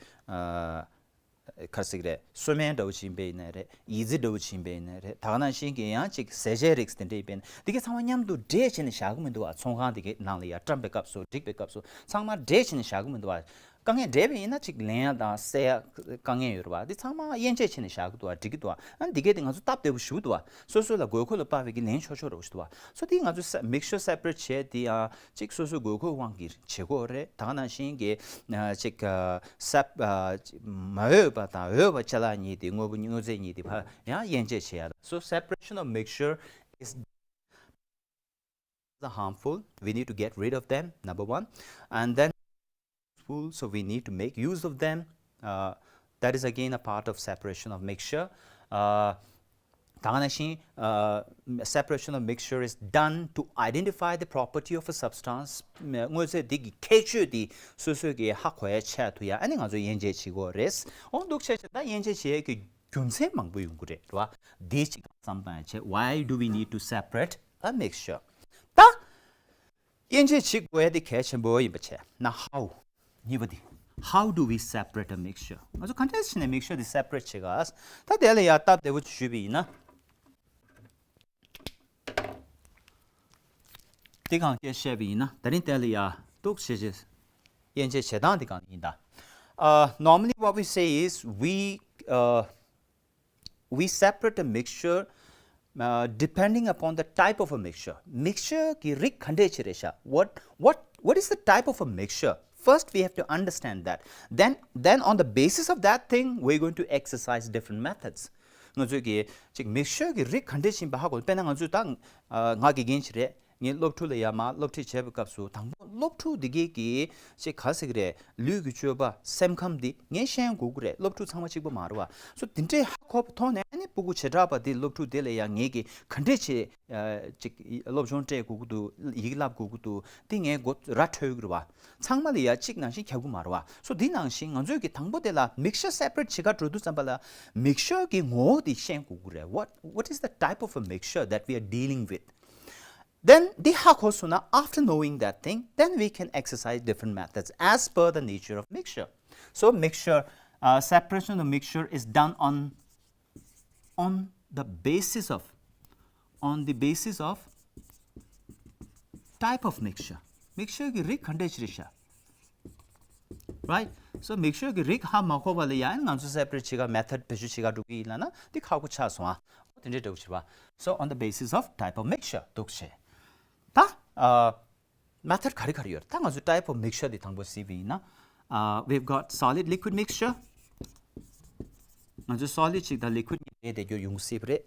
ག་རེ་ཟེར་གི་རེད། སོ་སྨན་འདྲ་བོ་ཕྱིན་པ་ཡིན་ན་རེད། ཡི་ཙི་འདྲ་བོ་ཕྱིན་པ་ཡིན་ན་རེད། ད་ག་ནང་བཞིན་གྱི་ཡང་ཅིག་ཟས་བཅད་རིགས་དེ་འདྲ་ཡིན་པ་ཡིན་ན་འདི་ག་ཚང་མ་མཉམ་དུ་འདྲེས་བྱས་ནས་བཞག་གི་མི་འདུག་བ། ཚོང་ཁང་དེ་གའི་ནང་ལ་ཡ་བཀྲམ་པའི་སྐབས་སུ་སྒྲིག་པའི་སྐབས་སུ་ཚང་མ་འདྲེས་བྱས་ནས་བཞག་གི་མི་འདུག་བ། དཀའ་ངལ་འདྲེས་པ་ཡིན་ན་ཅིག་ལེན་ཡ་དང་བསད་ཡ་དཀའ་ངལ་ཡོད་རེད་བ། འདི་ཚང་མ་དབྱེ་འབྱེད་བྱས་ནས་བཞག་གི་འདུག་བ། འགྲིག་གི་འདུག་བ། ཨ་འདི་གའི་དེ་ང་ཚོ་སྟབས་བདེ་པོ་ཞེ་པོ་འདུག་བ། སོ་སོ་ལ་དགོས་མཁོ་ལ་དཔག་པའི་གི་ལེན་ཆོག་ཆོག་འདྲ་བོ་ཞིག་འདུག་བ། སོ་དེ་ང་ཚོ་མིག་ཤར་སེ་པ་རེཊ་བྱས་དེ་ཡང་ཅིག་སོ་སོའི་དགོས་མཁོའི་དབང་གིས་བྱེད་དགོས་རེད། ད་ག་ནང་བཞིན་གྱི་ཅིག་སེ་པ་མ་འོས་པ་དང་འོས་པ་ཅ་ལག་གཉིས་དེ་དངོས་པོ་དངོས་རྫས་གཉིས་དེ་ཕར་ཡང་དབྱེ་འབྱེད་བྱེད་ཡ་ལ། So separation of mixture is harmful. We need to get rid of them, number one. And then useful, so we need to make use of them. Uh, that is again a part of separation of mixture. Uh, ད་ག་ནང་བཞིན uh, separation of mixture is done to identify the property of a substance. དངོས་རྫས་འདི་གི་ཁྱད་ཆོས་འདི་སོ་སོས་ཀྱི་ཧ་གོ་ཡ་ཆེད་དུ་ཡ་ཨ་ནི་ང་ཚོས་དབྱེ་འབྱེད་བྱེད་དགོས་རེད། འོ་འདུག་བྱས་བྱས་ད་དབྱེ་འབྱེད་བྱེད་ཡ་གི་རྒྱུ་མཚན་མང་པོ་ཡོང་གི་རེད་བ། འདི་གཅིག་བསམ་བཏང་ཡ་བྱས། Why do we need to separate a mixture? ད་དབྱེ་འབྱེད་བྱེད་དགོས་ཡ་དེ་གལ་ཆེན་པོ་ཡིན་པ་བྱས་ན། How? གཉིས་པ་དེ། How do we separate a mixture? ང་ཚོ་ག་འདྲས་བྱས་ནས་མིག་ཤར་དེ་སེ་པ་རེཊ་བྱེད་ག། ད་དེ་ལ་ཡ་སྟབས་བདེ་པོ་ཞུས་པ་ཡིན་ན། དེ་གང་སྐད་བཤད་པ་ཡིན་ན་ད་རིང་དེ་ལ་ཡ་འདུག་བྱས་བྱས་དབྱེ་འབྱེད་བྱེད་སྟངས་དེ་གང་ཡིན་ད། Uh, normally what we say is we uh, we separate a mixture uh, depending upon the type of a mixture. མིག་ཤར་གྱི་རིགས་ག་འདྲས་ཅིག་རེད་ཤག What, what, what is the type of a mixture? First, we have to understand that. Then, then on the basis of that thing, we're going to exercise different methods. ང་ཚོས་ཀྱི་ཅིག་མིག་ཤར་གྱི་རིགས་ག་འདྲས་ཅིག་ཡིན་པ་ཧ་གོ། དཔེར་ན་ང་ཚོས་ད་ང་དགེ་རྒན་ཅིག་རེད། ངས་སློབ་ཕྲུག་ལ་ཡར་མར་སློབ་ཁྲིད་བྱས་པའི་སྐབས་སུ་དང་པོ་སློབ་ཕྲུག་འདི་གས་ཀྱི་ཅིག་ག་ཟེར་གི་རེད། ལུས་ཀྱི་སྤྱོད་པ་སེམས་ཁམས་འདི་ངས་ཤེས་དགོས་ཀྱི་རེད། སློབ་ཕྲུག་ཚང་མ་གཅིག་པ་མ་རེད་བ། སོ་དེ་འདྲས་ཧ་གོ་བའི་ཐོག་ནས་ཨ་ནི་སྤུ་གུ་བྱེ་བྲག་པ་འདི་སློབ་ཕྲུག་དེ་ལ་ཡང་ངས་ཀྱི་ག་འདྲས་བྱས་ཅིག་སློབ་སྦྱོང་སྤྲད་དགོས་ཀྱི་འདུག་ཡི་གེ་བསླབ་དགོས་ཀྱི་འདུག་འདི་ངས་མགོ་ར་འཁྲོལ་གྱི་རེད་བ། ཚང་མ་ལ་ཡ་གཅིག་ནང་བཞིན་ཁྱབ་ཀྱི་མ་རེད་བ། སོ་འདི་ནང་བཞིན་ང་ཚོས་ཀྱི་དང་པོ་དེ་ལ་མིག་ཤར་སེ་པ་རེཊ་བྱེད་ག་འགྲོ་དུས་ཙམ་པ་ལ་མིག་ཤར་གྱི་ངོ་བོ་འདི་ཤེས་དགོས་ཀྱི་རེད། What, what is the type of a mixture that we are dealing with? Then འདི་ཧ་གོ་སོང་ན། After knowing that thing, then we can exercise different methods as per the nature of mixture. So mixture, uh, separation of mixture is done on, on the basis of, on the basis of type of mixture. མིག་ཤར་གྱི་རིགས་ག་འདྲས་ཅིག་རེད་ཤག Right? So མིག་ཤར་གྱི་རིགས་ཧ་མ་གོ་བ་ལ་ཡང་ང་ཚོ་སེ་པ་རེཊ་བྱེད་ག་མེ་ཐོཌ་བེད་སྤྱོད་བྱེད་ག་འགྲོ་གི་ཡིན་ལབ་ན་འདི་ཁག་པོ་ཆགས་སོང་ཨ། དེ་འདྲའི་འདྲ་བོ་བྱེད་པ། So on the basis of type of mixture འདུག་བྱས། ད་ཨ་མེ་ཐོཌ་ག་རེ་ག་རེ་ཡོད་རེད། ད་ང་ཚོ་type of mixture འདི་དང་པོ་གཟིགས་པ་ཡིན་ན། Uh, we've got solid liquid mixture. ང་ཚོ་སོ་ལིཌ་གཅིག་དང་ལི་ཀུའིཌ་གཉིས་རེད་དེ་རྒྱུ་ཡོང་སྲིད་པ་རེད།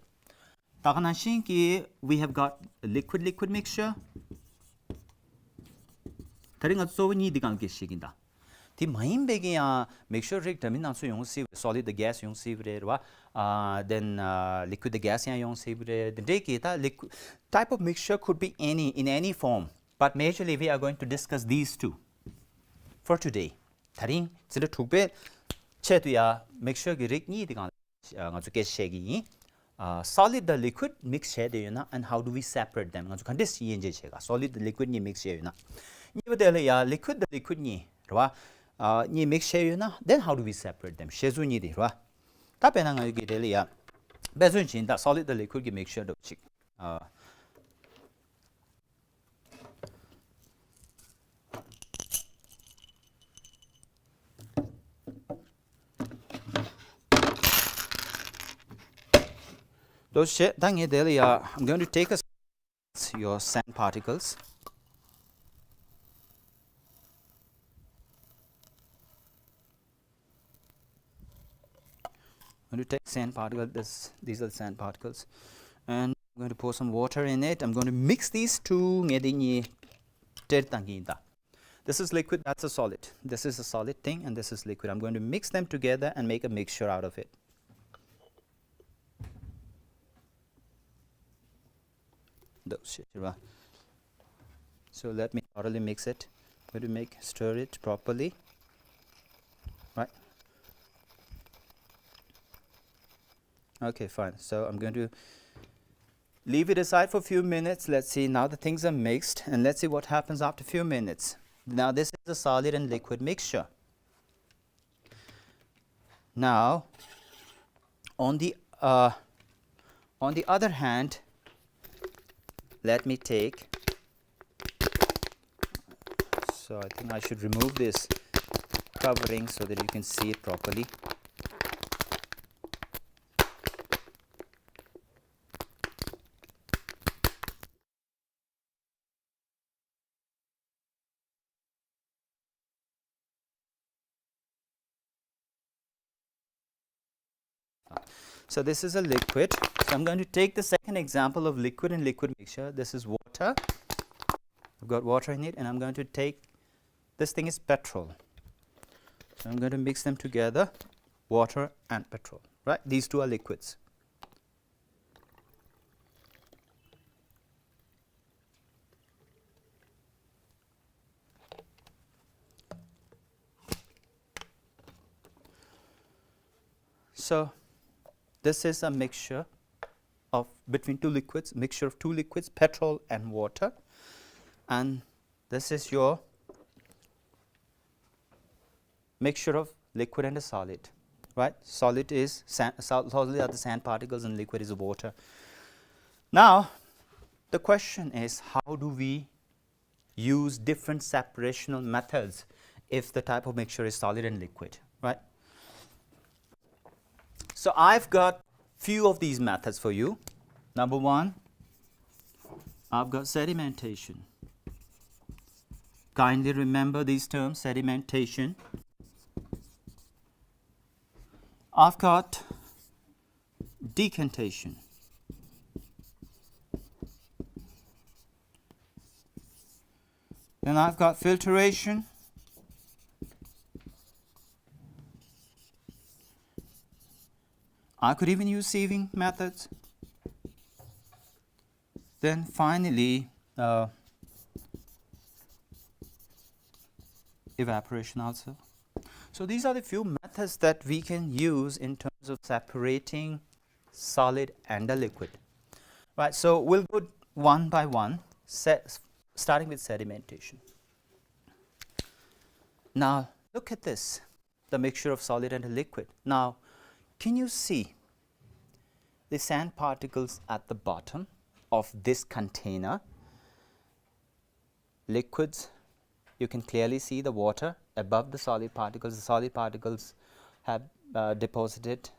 ད་ག་ནང་བཞིན་གྱི་we have got liquid liquid mixture. ད་རིང་ང་ཚོ་གཙོ་བོ་གཉིས་འདི་སྒང་གི་ཞིག་ཡིན་ད། དེ་མ་ཡིན་པའི་གི་ཡང་མིག་ཤར་རིགས་འདྲ་མིན་སྣ་ཚོགས་ཡོང་སྲིད་པ་རེད། སོ་ལིཌ་དང་གྷེ་སི་ཡོང་སྲིད་པ་རེད། རེད་བ། Uh, then uh, liquid དང་གྷེ་སི་ཡང་ཡོང་སྲིད་པ་རེད། དེ་འདྲའི་གི་ད་liquid type of mixture could be any, in any form, but majorly we are going to discuss these two for today. ད་རིང་འཛིན་གྲྭ་དྲུག་པའི་ཆེད་དུ་ཡ་མིག་ཤར་གྱི་རིགས་གཉིས་དེ་གང་ང་ཚོ་སྐད་ཆ་བཤད་ཀྱི་ཡིན། Uh, solid དང་liquid mix བྱས་བསྡད་ཡོད་ན། And how do we separate them? ང་ཚོ་ག་འདྲས་དབྱེ་འབྱེད་བྱེད་ག solid དང་liquid གཉིས་mix བྱས་ཡོད་ན། གཉིས་པ་དེ་ལ་ཡ་liquid དང་liquid གཉིས་རེད་བ། Uh, གཉིས་mix བྱས་ཡོད་ན། Then how do we separate them? བཤད་ཚུལ་གཉིས་དེ་རེད་བ། ད་དཔེར་ན་ང་ཡོད་ཀྱི་དེ་ལ་ཡ་ འབད་བརྩོན་བྱེད་ད་solid དང་liquid གི་mixture འདྲ་པོ་ཅིག་ཨ། འདུག་སེ་བྱས། ད་ངས་དེ་ལ་ཡ། I'm going to take a your sand particles. I'm going to take sand particles. This, these are the sand particles. And I'm going to pour some water in it. I'm going to mix these two. ངས་འདི་གཉིས་སྦྲེལ་བཏང་གི་ཡིན་ད། This is liquid, that's a solid. This is a solid thing, and this is liquid. I'm going to mix them together and make a mixture out of it. འདུག་སེ་བྱས། So let me thoroughly mix it. I'm going to make, stir it properly. Right. Okay, fine. So I'm going to leave it aside for a few minutes. Let's see. Now the things are mixed, and let's see what happens after a few minutes. Now this is a solid and liquid mixture. Now, on the uh, on the other hand, let me take. So I think I should remove this covering so that you can see it properly. So this is a liquid. So I'm going to take the second example of liquid and liquid mixture. This is water. I've got water in it, and I'm going to take, this thing is petrol. So I'm going to mix them together, water and petrol. Right? These two are liquids. So this is a mixture of, between two liquids, mixture of two liquids, petrol and water. And this is your mixture of liquid and a solid, right? Solid is sand, sol-, solid are the sand particles and liquid is water. Now, the question is, how do we use different separational methods if the type of mixture is solid and liquid, right? So I've got few of these methods for you. Number one, I've got sedimentation. Kindly remember these terms, sedimentation. I've got decantation. Then I've got filtration. I could even use sieving methods. Then finally, uh, evaporation also. So these are the few methods that we can use in terms of separating solid and a liquid. Right, so we'll go one by one, se-, starting with sedimentation. Now, look at this, the mixture of solid and a liquid. Now, can you see the sand particles at the bottom of this container? Liquids, you can clearly see the water above the solid particles. The solid particles have, uh, deposited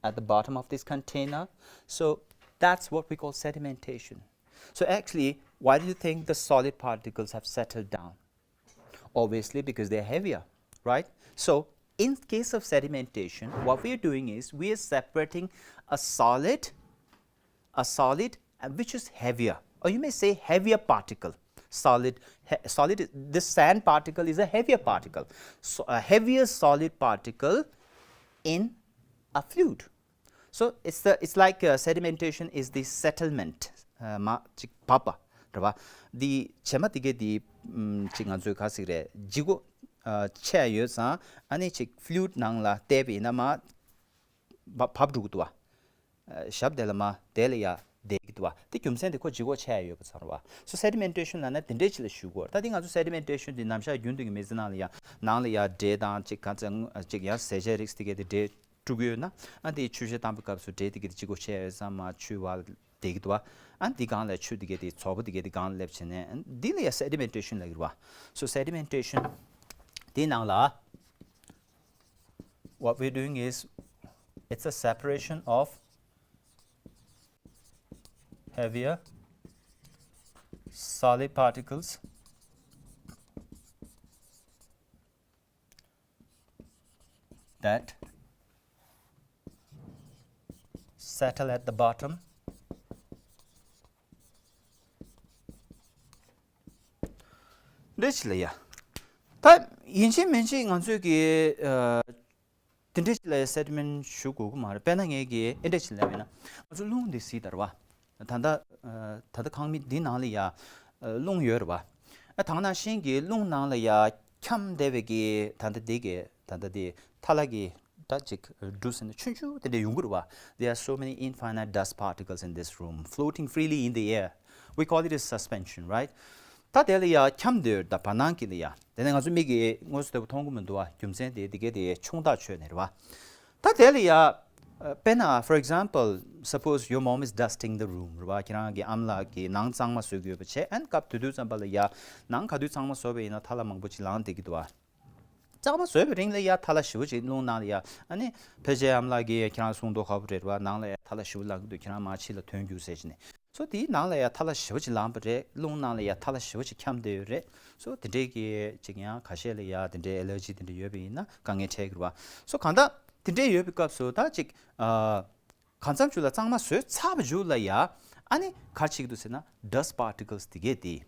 at the bottom of this container. So that's what we call sedimentation. So actually, why do you think the solid particles have settled down? Obviously, because they're heavier, right? So in case of sedimentation, what we are doing is we are separating a solid, a solid, uh, which is heavier, or you may say heavier particle. Solid, he-, solid, this sand particle is a heavier particle. So a heavier solid particle in a fluid. So it's the, it's like, uh, sedimentation is the settlement. ཨ་མ་ཅིག་བབས་པ་རེད་པ། འདི་བྱེ་མ་དེ་གས་འདི་ཨམ་ཅིག་ང་ཚོས་ག་ཟེར་རེད། ལྗིད་ཁོག་ཨ་ཆེ་ཡ་ཡོད་ཙང་ཨ་ནི་ཅིག་fluid ནང་ལ་བལྟས་པ་ཡིན་ན་མར་བབས་བབས་འགྲོ་གི་འདུག་པ། ཨ་ཞབས་དེ་ལ་མར་དེ་ལ་ཡར་བསྡད་ཀྱི་འདུག་པ། དེ་རྒྱུ་མཚན་དེ་ཁོ་ལྗིད་ཁོག་ཆེ་ཡ་ཡོད་པ་ཙང་རེད་པ། So sedimentation ལབ་ན་དེ་འདྲའི་ཅིག་ལ་ཞུ་གི་ཡོད་རེད། ད་དེ་ང་ཚོ་sedimentation དེ་ནམ་ཞག་རྒྱུན་དུ་གི་མི་ཚེ་ནང་ལ་ཡ་ནང་ལ་ཡ་འབྲས་དང་ཅིག་ག་ཚོད་ཅིག་ཡ་ཟས་བཅད་རིགས་དེ་གས་དེ་འབྲས་ དཀྲུག་ཡོད་ན། ཨ་འདི་ཆུ་བཤལ་བཏང་པའི་སྐབས་སུ་འབྲས་དེ་གི་དེ་གཅིག་པོ་ཆད་ཡོད་ཙང་མ་ཆུ་བ་དེ་གི་དུ་བ། ཨ་འདི་སྒང་ལ་ཆུ་དེ་གི་དེ་ཚོགས་པ་དེ་གི་དེ་སྒང་ལ་སླེབས་བྱས་ནས་འདི་ལ་ཡ་sedimentation ལབ་ཀྱི་རེད་བ། So sedimentation དེའི་ནང་ལ what we're doing is it's a separation of heavier solid particles that settle at the bottom. འདི་ཅི་ལ་ཡ། ད་ཡིན་གཅིག་མིན་གཅིག་ང་ཚོས་ཀྱི་ཨ། དེ་འདྲ་ཅིག་ལ་ཡ་སེ་ཌི་མེན་ཊི་ཞུ་དགོས་ཀྱི་མ་རེད། དཔེར་ན་ངས་ཀྱི་ཨེ་འདྲ་ཅིག་ལབ་ཡིན་ན། ང་ཚོ་རླུང་འདི་བསིལ་དར་བ། ད་ལྟ་ཨ། ད་ལྟ་ཁང་མིག་འདི་ནང་ལ་ཡ་ཨ། རླུང་ཡོད་རེད་བ། ཨ། ད་ག་ནང་བཞིན་གྱི་རླུང་ནང་ལ་ཡ་འཁྱམས་བསྡད་པའི་གི་ད་ལྟ་འདི་གི་ད་ལྟ་འདི་ཐལ་བ་གི་ད་ཅིག་འབྲུ་ཟེར་ན་ཆུང་ཆུང་དེ་འདྲ་ཡོང་གི་རེད་བ། There are so many infinite dust particles in this room floating freely in the air. We call it as suspension, right? ད་དེ་ལ་ཡ་འཁྱམས་བསྡད་ཡོད་རེད། ད་བར་སྣང་གི་ལ་ཡ། དེ་ནས་ང་ཚོ་མིག་གིས་དངོས་སུ་དེ་པོ་མཐོང་གི་མི་འདུག་བ། རྒྱུ་མཚན་དེ་དེ་གའི་དེ་ཆུང་ཐག་ཆོད་ནས་རེད་བ། ད་དེ་ལ་ཡ། ཨ། དཔེར་ན། For example, suppose your mom is dusting the room རེད་བ། ཁྱེད་རང་གི་ཨ་མ་ལགས་ཀྱིས་ནང་གཙང་མ་བཟོ་གི་ཡོད་པ་བྱས། ཨན་སྐབས་དེ་དུས་ཙམ་པ་ལ་ཡ། ནང་ག་དུས་གཙང་མ་བཟོ་བ་ཡིན་ན་ཐལ་བ་མང་པོ་ཅིག་ལངས་བསྡད་ཀྱི་འདུག་བ། གཙང་མ་བཟོས་པའི་རིང་ལ་ཡ་ཐལ་བ་ཞེ་པོ་ཅིག་རླུང་ནང་ལ་ཡ། ཨ་ནི་ཕལ་ཆེར་ཨ་མ་ལགས་ཀྱིས་ཁྱེད་རང་གསུང་མདོག་ཁ་པོ་རེད་བ། ནང་ལ་ཡ་ཐལ་བ་ཞེ་པོ་ལངས་ཀྱི་འདུག་ཁྱེད་རང་མར་ཕྱི་ལ་ཐོན་རྒྱུགས་ཟེར་བྱས་ནས། སོ་དེའི་ནང་ལ་ཡ་ཐལ་བ་ཞེ་པོ་ཅིག་ལངས་པ་རེད། རླུང་ནང་ལ་ཡ་ཐལ་བ་ཞེ་པོ་ཅིག་འཁྱམས་བསྡད་ཡོད་རེད། སོ་དེ་འདྲའི་གི་ཅིག་ཡང་ཁ་ཤས་ལ་ཡ་དེ་འདྲའི་ཨེ་ལར་ཇི་དེ་འདྲ་ཡོད་པ་ཡིན་ན་དཀའ་ངལ་འཕྲད་ཀྱི་རེད་བ། སོ་གང་ལྟར་དེ་འདྲའི་ཡོད་པའི་སྐབས་སུ་ད་ཅིག་ཨ། གང་འཚམ་ཅིག་ལ་གཙང་མ་བཟོས་ཚར་བའི་མཇུག་ལ་ཡ། ཨ་ནི་ག་རེ་བྱེད་ཀྱི་འདུག་ཟེར་ན། Dust particles དེ་གས་དེ།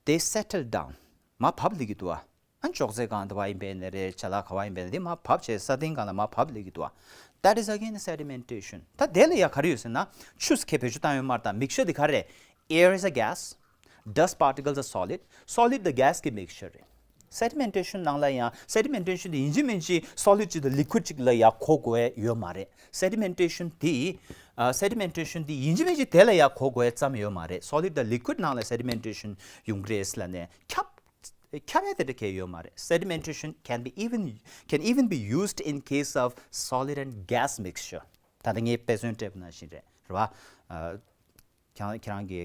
They settle down. མར་བབས་སླེབས་ཀྱི་འདུག་བ། ཨ། ཅོག་ཙེ་སྒང་དུ་བ་ཡིན་པས་ན་རེད། ཅ་ལག་ག་བ་ཡིན་པས་ན་དེ་མར་བབས་བྱས་ས་སྟེང་སྒང་ལ་མར་བབས་སླེབས་ཀྱི་འདུག་བ། That is again sedimentation. ད་དེ་ལ་ཡ་ག་རེ་ཡོད་ཟེར་ན། ཆུ་ཁྱེད་བེད་སྤྱོད་བཏང་ཡོད་མ་རེད། ད་mixture དེ་ག་རེ་རེད། Air is a gas. Dust particles are solid. Solid དང་gas གི་mixture རེད། Sedimentation ནང་ལ་ཡང་sedimentation དེ་ཡིན་གཅིག་མིན་གཅིག་solid ཅིག་དང་liquid ཅིག་ལ་ཡ་གོ་དགོས་ཡོད་མ་རེད། Sedimentation དེ། ཨ། sedimentation དེ་ཡིན་གཅིག་མིན་གཅིག་དེ་ལ་ཡ་གོ་དགོས་ཙམ་ཡོད་མ་རེད། Solid དང་liquid ནང་ལ་sedimentation ཡོང་གི་རེད་ཟེར་ལབ་ནས་ཁྱབ། ཁྱབ་ཡ་དེ་འདྲ་གས་ཡོད་མ་རེད། Sedimentation can be even, can even be used in case of solid and gas mixture. ད་ལྟ་ངས་དཔེ་མཚོན་སྤྲད་པ་ནང་བཞིན་རེད། རེད་བ། ཨ། ཁྱེད་རང་ཁྱེད་རང་གི་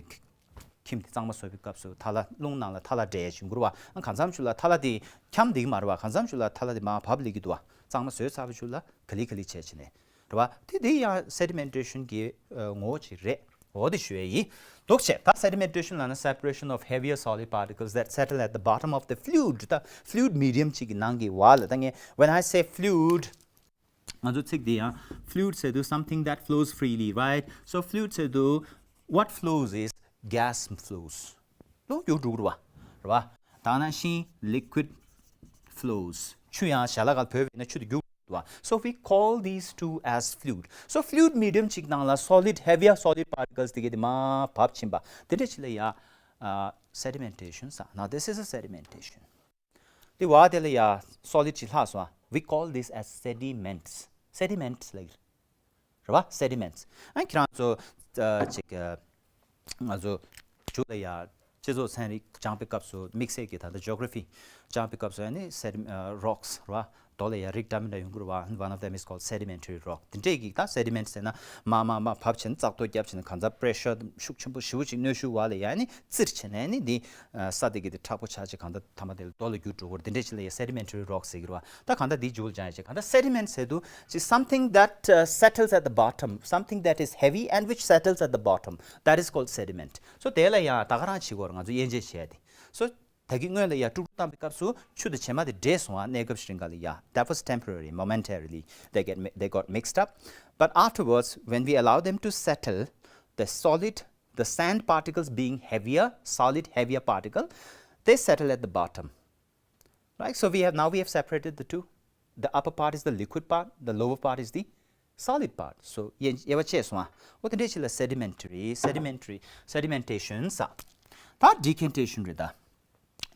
ཁྱིམ་དེ་གཙང་མ་བཟོ་བའི་སྐབས་སུ་ཐལ་བ། རླུང་ནང་ལ་ཐལ་བ་འདྲེས་བྱུང་གི་རེད་བ། ཨ། གང་འཚམ་ཅིག་ལ་ཐལ་བ་དེ་འཁྱམས་བསྡད་ཀྱི་མ་རེད་བ། གང་འཚམ་ཅིག་ལ་ཐལ་བ་དེ་མར་བབས་སླེབས་ཀྱི་འདུག་བ། གཙང་མ་བཟོས་ཚར་བའི་མཇུག་ལ་ག་ལེ་ག་ལེ་བྱས་བྱས་ནས། རེད་བ། དེ་དེ་ཡང་sedimentation གི་ཨ། ངོ་བོ་ཅིག་རེད། འོ་དེ་ཞུ་ཡས་ཡིན། འདུག་བྱས། ད་sedimentation ལབ་ན་separation of heavier solid particles that settle at the bottom of the fluid. ད་fluid medium ཅིག་གི་ནང་གི་བར་ལ། ད་ངས་when I say fluid ང་ཚོ་ཚིག་འདི་ཡང་fluid ཟེར་དུས་something that flows freely, right? So fluid ཟེར་དུས་what flows is gas flows. རླུང་རྒྱུག་འགྲོ་གི་རེད་བ། རེད་བ། ད་ནང་བཞིན་liquid flows. ཆུ་ཡང་ཞལ་ལག་སྒང་བོས་པ་ཡིན་ན་ཆུ་དེ་རྒྱུག་འགྲོ་གི་རེད་བ། So we call these two as fluid. So fluid medium ཅིག་ནང་ལ་solid, heavier solid particles དེ་གས་དེ་མར་བབས་ཕྱིན་པ་དེ་འདྲ་ཅིག་ལ་ཡ། ཨ། sedimentation ཟེར། Now this is a sedimentation. དེ་བ་དེ་ལ་ཡ་solid ཅིག་ལྷག་སོང་། We call this as sediments. Sediments ལབ་ཀྱི་རེད་བ། Sediments. ཨ། ཁྱེད་རང་ཚོ་ཨ། ཅིག་ཨ། ང་ཚོ་མཇུག་ལ་ཡ་སྤྱི་ཚོགས་ཚན་རིག་སྦྱངས་པའི་སྐབས་སུ་དམིགས་བསལ་གྱི་ད་ལྟ་geography སྦྱངས་པའི་སྐབས་སུ་ཨ་ནི་སེ་ཌི། ཨ། rocks རེད་བ། རྡོ་ལ་ཡ་རིགས་འདྲ་མི་འདྲ་ཡོང་གི་རེད་བ། One of them is called sedimentary rock. དེ་འདྲས་ཀྱི་ད་sediment ཟེར་ན་མར་མར་མར་བབས་བྱས་ནས་བཙག་འཐུ་བརྒྱབ་བྱས་ནས་གང་ལྟར་pressure ཤུགས་ཆེན་པོ་ཞེ་པོ་ཅིག་གནོན་ཤུགས་འོག་ལ་ཡ་ནི་བཙིར་བྱས་ནས་ནི་འདི་ས་དེ་གི་དེ་མཁྲེགས་པོ་ཆགས་བྱས་གང་ལྟར་མཐའ་མ་དེ་ལ་རྡོ་ལ་འགྱུར་འགྲོ་གི་རེད། དེ་འདྲས་ཅིག་ལ་ཡ་sedimentary rock ཟེར་གི་རེད་བ། ད་གང་ལྟར་འདིའི་མཇུག་ལ་སྦྱངས་ཡ་ཅིག་གང་ལྟར་sediment ཟེར་དུས་ཅིག་something that, uh, settles at the bottom, something that is heavy and which settles at the bottom, that is called sediment. So དེ་ལ་ཡང་ད་ག་རང་བྱེད་དགོས་རེད། ང་ཚོ་དབྱེ་འབྱེད་བྱས་ཏེ། So ད་གིན་སྔོན་ལ་ཡ་དཀྲུག་དཀྲུག་བཏང་པའི་སྐབས་སུ་ཆུ་དང་བྱེ་མ་དེ་འདྲེས་སོང་བ། གནས་སྐབས་ཤིག་རིང་ག་ལ་ཡ། That was temporary, momentarily they get mi- they got mixed up. But afterwards, when we allow them to settle, the solid, the sand particles being heavier, solid heavier particle, they settle at the bottom. Right? So we have, now we have separated the two. The upper part is the liquid part, the lower part is the solid part. So དབྱེ་དབྱེ་བ་ཕྱེ་སོང་ཨ། འོ་དེ་འདྲས་ཅིག་ལ་sedimentary, sedimentary, sedimentation ཟེར། ད་decantation རེད་ད།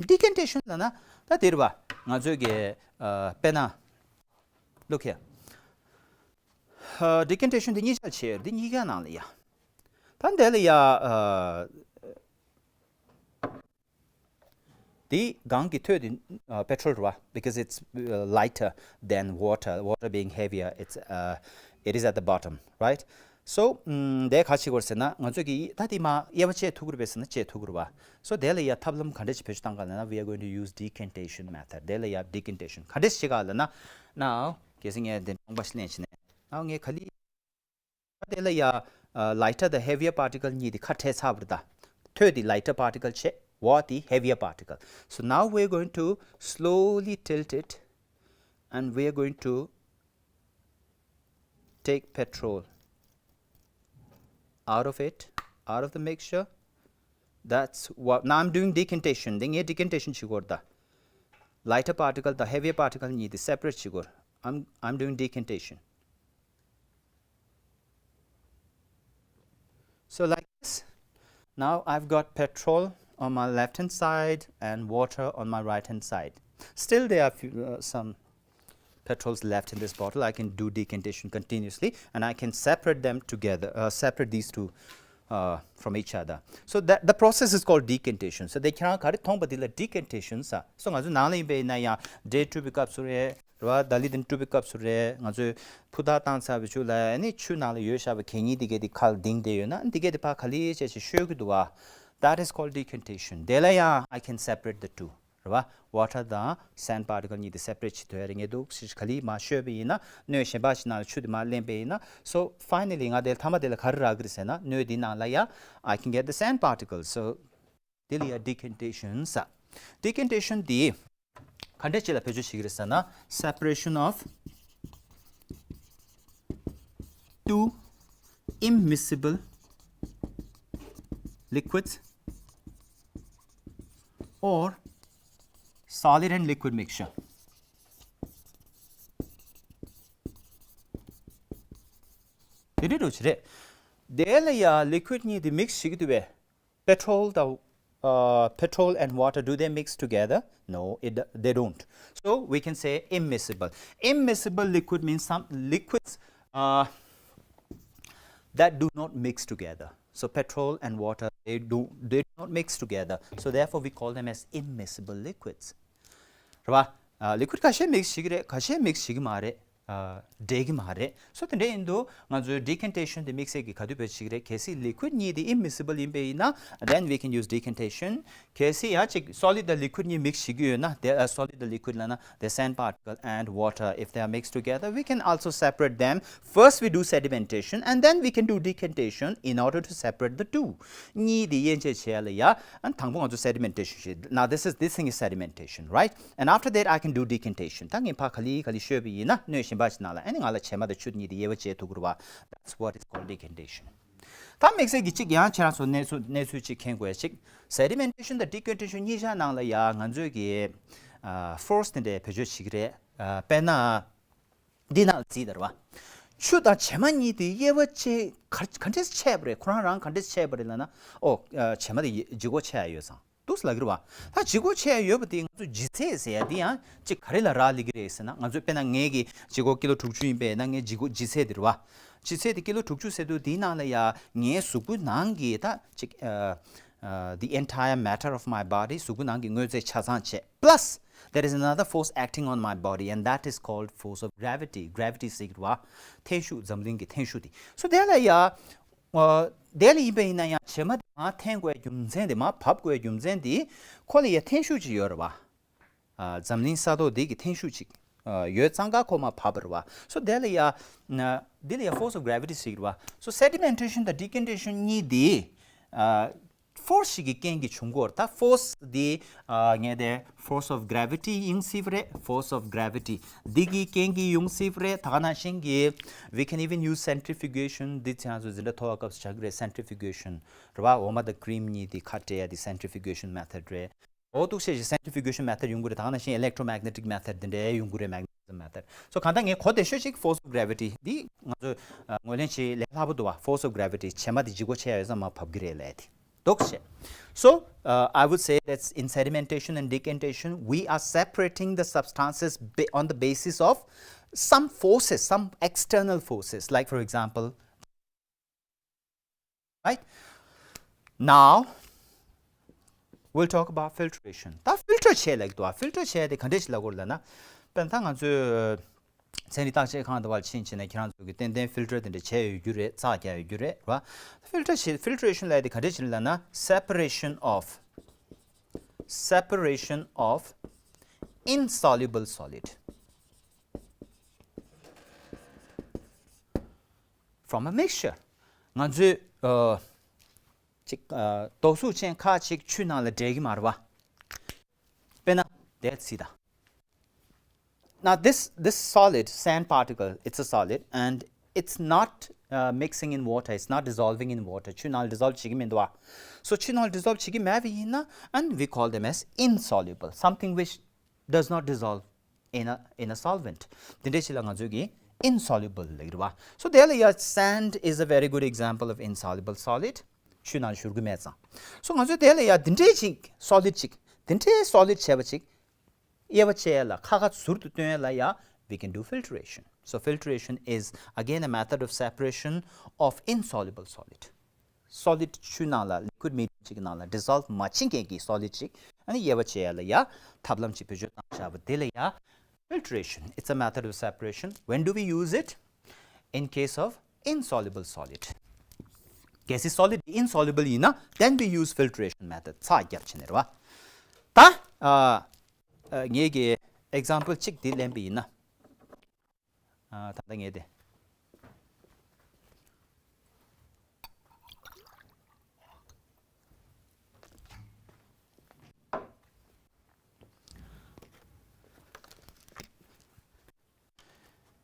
Decantation ལབ་ན་ད་དེ་རེད་བ། ང་ཚོའི་གི་ཨ། དཔེར་ན། Look here. ཨ། Decantation འདི་གཉིས་ཆར་ཕྱེ་ཡོད། འདི་གཉིས་ཀའི་ནང་ལ་ཡ། ད་འདི་ལ་ཡ། ཨ། དེ་གང་གི་ཐོད་དེ་petrol རེད་བ། Because it's uh, lighter than water, water being heavier, it's uh, it is at the bottom, right? So དེ་ག་བྱེད་དགོས་ཟེར་ན། ང་ཚོས་ཀྱི་ད་དེ་མ་དབྱེ་བ་བཅད་ཐུབ་ཀྱི་རེད་པས་ཟེར་ན་བཅད་ཐུབ་ཀྱི་རེད་བ། So དེ་ལ་ཡ་ཐབས་ལམ་ག་འདྲ་ཞིག་བེད་སྤྱོད་བཏང་ག་ལབ་ན། We are going to use decantation method. དེ་ལ་ཡ་decantation ག་འདྲ་ཞིག་བྱེད་ག་ལབ་ན། Now གལ་སྲིད་ངས་དེ་ནང་པ་ཞིག་ལེན་བྱས་ནས། Now ངས་ག་ལེར། ད་དེ་ལ་ཡ་lighter དང་heavier particle གཉིས་དེ་ཁ་བྲལ་ཚར་བ་རེད་ད། ཐོད་དེ་lighter particle བྱས། What the heavier particle. So now we're going to slowly tilt it and we're going to take petrol out of it, out of the mixture. That's what, now I'm doing decantation. དེ་ངས་decantation བྱེད་ཀྱི་ཡོད་རེད་ད། Lighter particle དང་heavier particle གཉིས་དེ་separate བྱེད་ཀྱི་ཡོད་རེད། I'm, I'm doing decantation. So like this, now I've got petrol on my left hand side and water on my right hand side. Still there are few, uh, some petrols left in this bottle. I can do decantation continuously and I can separate them together, uh, separate these two uh, from each other. So that the process is called decantation. So དེ་ཁྱེད་རང་ག་རེ་མཐོང་པ་དེ་ལ་decantation ཟེར། So ང་ཚོ་ནང་ལ་ཡིན་པ་ཡིན་ན་ཡང་འབྲས་བཀྲུ་བའི་སྐབས་སུ་རེད། རེད་བ། ད་ལི་དེ་བཀྲུ་བའི་སྐབས་སུ་རེད། ང་ཚོས་ཕུ་ཐག་བཏང་ཚར་བའི་ཆུ་ལ་ནི་ཆུ་ནང་ལ་ཡོད་བཞག་པའི་གད་སྙིགས་དེ་གས་དེ་ཁ་ལ་ལྡིང་བསྡད་ཡོད་ན། འདི་གས་དེ་ཕར་ག་ལེར་བྱས་བྱས་བཤོལ་གྱི་འདུག་བ། That is called decantation. དེ་ལ་ཡང་I can separate the two. རེད་བ། Water དང་sand particle གཉིས་དེ་separate བྱེད་ཐུབ་ཡ་རེད། ངས་འདུག་སེ་ག་ལེར་མར་བཤོས་པ་ཡིན་ན། སྣོད་གཞན་པ་ཞིག་ནང་ལ་ཆུ་དེ་མར་ལེན་པ་ཡིན་ན། So finally ང་དེ་མཐའ་མ་དེ་ལ་ག་རེ་རག་གི་རེད་ཟེར་ན། སྣོད་དེའི་ནང་ལ་ཡ་I can get the sand particles. So དེ་ལ་ཡ་decantation ཟེར། Decantation དེ་ག་འདྲ་ཅིག་ལ་བེད་སྤྱོད་བྱེད་ཀྱི་རེད་ཟེར་ན། Separation of two immiscible liquids or solid and liquid mixture. དེ་འདྲ་འདྲ་བོ་ཅིག་རེད། དེ་ལ་ཡ་liquid གཉིས་དེ་mix བྱེད་ཀྱི་འདུག་པས། Petrol དང་uh, petrol and water, do they mix together? No, it, they don't. So we can say immiscible. Immiscible liquid means some liquids uh, that do not mix together. So petrol and water, they do, they do not mix together. So therefore we call them as immiscible liquids. རེད་བ། ཨ། liquid ཁ་ཤས་mix བྱེད་ཀྱི་རེད། ཁ་ཤས་mix བྱེད་ཀྱི་མ་རེད། ཨ། འདྲེས་ཀྱི་མ་རེད། So དེ་འདྲ་ཡིན་དུས་ང་ཚོས་decantation དེ་དམིགས་བསལ་གྱིས་ག་དུས་བེད་སྤྱོད་བྱེད་ཀྱི་རེད། གལ་སྲིད་liquid གཉིས་དེ་immiscible ཡིན་པ་ཡིན་ན། Then we can use decantation. གལ་སྲིད་ཡང་ཅིག་solid དང་liquid གཉིས་mix བྱེད་ཀྱི་ཡོད་ན། དེ། ཨ། solid དང་liquid ལབ་ན། The sand particle and water, if they are mixed together, we can also separate them. First we do sedimentation and then we can do decantation in order to separate the two. གཉིས་དེ་དབྱེ་འབྱེད་བྱེད་ཡ་ལ་ཡ། ཨ། དང་པོ་ང་ཚོ་sedimentation བྱེད། Now this is, this thing is sedimentation, right? And after that I can do decantation. ད་ངས་ཕར་ག་ལེར་ག་ལེར་བཤོས་པ་ཡིན་ན། སྣོད་གཞན་པ་ཞིག་ནང་ལ་ཨ་ནི་ང་ལ་བྱེ་མ་དང་ཆུ་གཉིས་དེ་དབྱེ་བ་འབྱེད་ཐུབ་ཀྱི་རེད་བ། That's what is called decantation. ད་དམིགས་བསལ་གྱིས་གཅིག་ཡང་ཁྱེད་རང་ཚོ་གནས་ཚུལ་གནས་ཚུལ་གཅིག་མཁྱེན་དགོས་ཡ་གཅིག sedimentation དང་decantation གཉིས་ཆ་ནང་ལ་ཡ་ང་ཚོས་ཀྱི། ཨ། force དེ་འདྲ་བེད་སྤྱོད་བྱེད་ཀྱི་རེད། ཨ། དཔེར་ན། འདི་ནང་ལ་གཟིགས་དང་། རེད་བ། ཆུ་དང་བྱེ་མ་གཉིས་དེ་དབྱེ་བ་ཕྱེ། ག་ག་འདྲས་ཕྱེ་བ་རེད། ཁོ་རང་རང་ག་འདྲས་ཕྱེ་བ་རེད་ལབ་ན། ཨོ། ཨ། བྱེ་མ་དེ་ལྗིད་ཁོག་ཆེ་ཡ་ཡོད་ཙང་འདུག་སེ་ལབ་ཀྱི་རེད་བ། ད་ལྗིད་ཁོག་ཆེ་ཡ་ཡོད་པ་དེ་ང་ཚོ་ལྗིད་ཚད་ཟེར་ཡ་དེ་ཡང་ཅིག་ག་རེ་ལ་རག་ལས་ཀྱི་རེད་ཟེར་ན། ང་ཚོས་དཔེར་ན་ངའི་གི་ལྗིད་ཁོག་ཀི་ལོ་དྲུག་ཅུ་ཡིན་པས་ན། ངའི་ལྗིད་ཁོག་ལྗིད་ཚད་དེ། རེད་བ། ལྗིད་ཚད་དེ་ཀི་ལོ་དྲུག་ཅུ་ཟེར་དུས་དེའི་ནང་ལ་ཡ་ངའི་གཟུགས་པོ་ནང་གི་ད་ཅིག་ཨ། ཨ། the entire matter of my body གཟུགས་པོ་ནང་གི་དངོས་རྫས་ཆ་ཚང་བྱས། Plus there is another force acting on my body and that is called force of gravity. Gravity ཟེར་གྱི་རེད་བ། འཐེན་ཤུགས། འཛམ་གླིང་གི་འཐེན་ཤུགས་དེ། So དེ་ལ་ཡ། ཨ། དེ་ལ་ཡིན་པ་ཡིན་ན་ཡང་བྱེ་མ་དེ་མར་འཐེན་དགོས་རྒྱུ་མཚན་དེ། མར་བབས་དགོས་རྒྱུ་མཚན་དེ། ཁོ་ལ་ཡ་འཐེན་ཤུགས་ཅིག་ཡོད་རེད་བ། ཨ། འཛམ་གླིང་ས་ཐོག་འདི་གི་འཐེན་ཤུགས་ཅིག་ཨ། ཡོད་ཙང་ཀ་ཁོ་མར་བབས་པ་རེད་བ། So དེ་ལ་ཡ། ཨ། འདི་ལ་ཡ་force of gravity ཟེར་གྱི་རེད་བ། So sedimentation དང་decantation གཉིས་དེ། ཨ། force ཞིག་གི་རྐྱེན་གྱིས་བྱུང་གི་ཡོད་རེད། ད་force དེ། ཨ། ངས་དེ་force of gravity ཡིན་སྲིད་པ་རེད། Force of gravity འདི་གི་རྐྱེན་གྱིས་ཡོང་སྲིད་པ་རེད། ད་ག་ནང་བཞིན་གྱི། We can even use centrifugation. འདི་ཚོ་ང་ཚོ་འཛིན་གྲྭ་མཐོ་བ་སྐབས་སུ་སྦྱང་གི་རེད། Centrifugation རེད་བ། འོ་མ་དང་cream གཉིས་དེ་ཁ་བྲལ་ཡ་དེ་centrifugation method རེད། འོ་འདུག་སེ་བྱས་centrifugation method ཡོང་གི་རེད། ད་ག་ནང་བཞིན་electromagnetic method འདི་འདྲ་ཡོང་གི་རེད། Magnetism method. So གང་ལྟར་ངས་གོ་བདེ་ཤོས་ཤིག force of gravity འདི་ང་ཚོས། ཨ། ངོས་ལེན་བྱེད་ལས་སླ་པོ་འདུག་བ། Force of gravity བྱེ་མ་དེ་ལྗིད་ཁོག་ཆེ་ཡ་ཡོད་ཙང་མར་བབས་ཀྱི་རེད་ལབ་དེ་འདུག་སེ། So uh, I would say that in sedimentation and decantation we are separating the substances ba- on the basis of some forces, some external forces. Like for example, right? Now we'll talk about filtration. ད་filter ཊར་བྱས་ལབ་ཀྱི་འདུག་བ། ཕིལ་ཊར་བྱས་དེ་ག་འདྲས་ཞིག་ལབ་དགོས་ལབ་ན། དཔེར་ན་ད་ང་ཚོས་ཚན་རིག་བརྟག་དཔྱད་ཁང་དུ་བར་ཕྱིན་བྱས་ནས་ཁྱེད་རང་ཚོ་གི་ཏན་ཏན་ཕིལ་ཊར་དེ་འདྲ་བྱས་ཡོད་རྒྱུ་རེད། ཚགས་རྒྱག་ཡོད་རྒྱུ་རེད། རེད་བ། ཕིལ་ཊར་བྱས། ཕིལ་ཊརེ་ཤན་ལབ་དེ་ག་འདྲས་ཞིག་ལབ་ན། Separation of separation of insoluble solid from a mixture. ང་ཚོས་ཨ་ཅིག་ཨ་རྡོ་གཟུགས་ཅན་ཁག་ཅིག་ཆུ་ནང་ལ་འདྲེས་ཀྱི་མ་རེད་བ། དཔེར་ན་དེ་ཚིག་ད། Now this, this solid, sand particle, it's a solid and it's not uh, mixing in water, it's not dissolving in water. ཆུ་ནང་ལ་ཌི་སོལབ་བྱེད་ཀྱི་མི་འདུག་བ། So ཆུ་ནང་ལ་ཌི་སོལབ་བྱེད་ཀྱི་མེད་པ་ཡིན་ན། And we call them as insoluble, something which does not dissolve in a, in a solvent. དེ་འདྲ་ཞིག་ལ་ང་ཚོས་ཀྱིས་insoluble ལབ་ཀྱི་རེད་བ། So དེ་ལ་ཡ་sand is a very good example of insoluble solid. ཆུ་ནང་བཞུར་གྱི་མེད་ཙང་། So ང་ཚོས་དེ་ལ་ཡ་འདི་འདྲའི་ཅིག་སོ་ལིཌ་ཅིག་འདི་འདྲའི་སོ་ལིཌ་བྱས་པ་ཅིག་དབྱེ་བ་ཕྱེ་ཡ་ལ། ཁ་ཁ་ཟུར་དུ་སྟོན་ཡ་ལ་ཡ་we can do filtration. So filtration is again a method of separation of insoluble solid. སོ་ལིཌ་ཆུ་ནང་ལ། ལི་ཀུའིཌ་མི་ཌི་ཡམ་ཅིག་གི་ནང་ལ་ཌི་སོལབ་མ་ཕྱིན་མཁན་གྱི་སོ་ལིཌ་ཅིག་ཨ་ནི་དབྱེ་བ་ཕྱེ་ཡ་ལ་ཡ་ཐབས་ལམ་ཅིག་བེད་སྤྱོད་བཏང་བཞག་པ་དེ་ལ་ཡ་filtration. It's a method of separation. When do we use it? In case of insoluble solid. གལ་སྲིད་སོ་ལིཌ་དེ་insoluble ཡིན་ན། Then we use filtration method. ཚགས་རྒྱག་བྱས་ནས་རེད་བ། ད་ཨ་ཨ་ངེད་ཀྱིས་ཨེག་ཛམ་པལ་གཅིག་འདི་ལེན་པ་ཡིན་ན། ཨ་ད་ལྟ་ངས་དེ།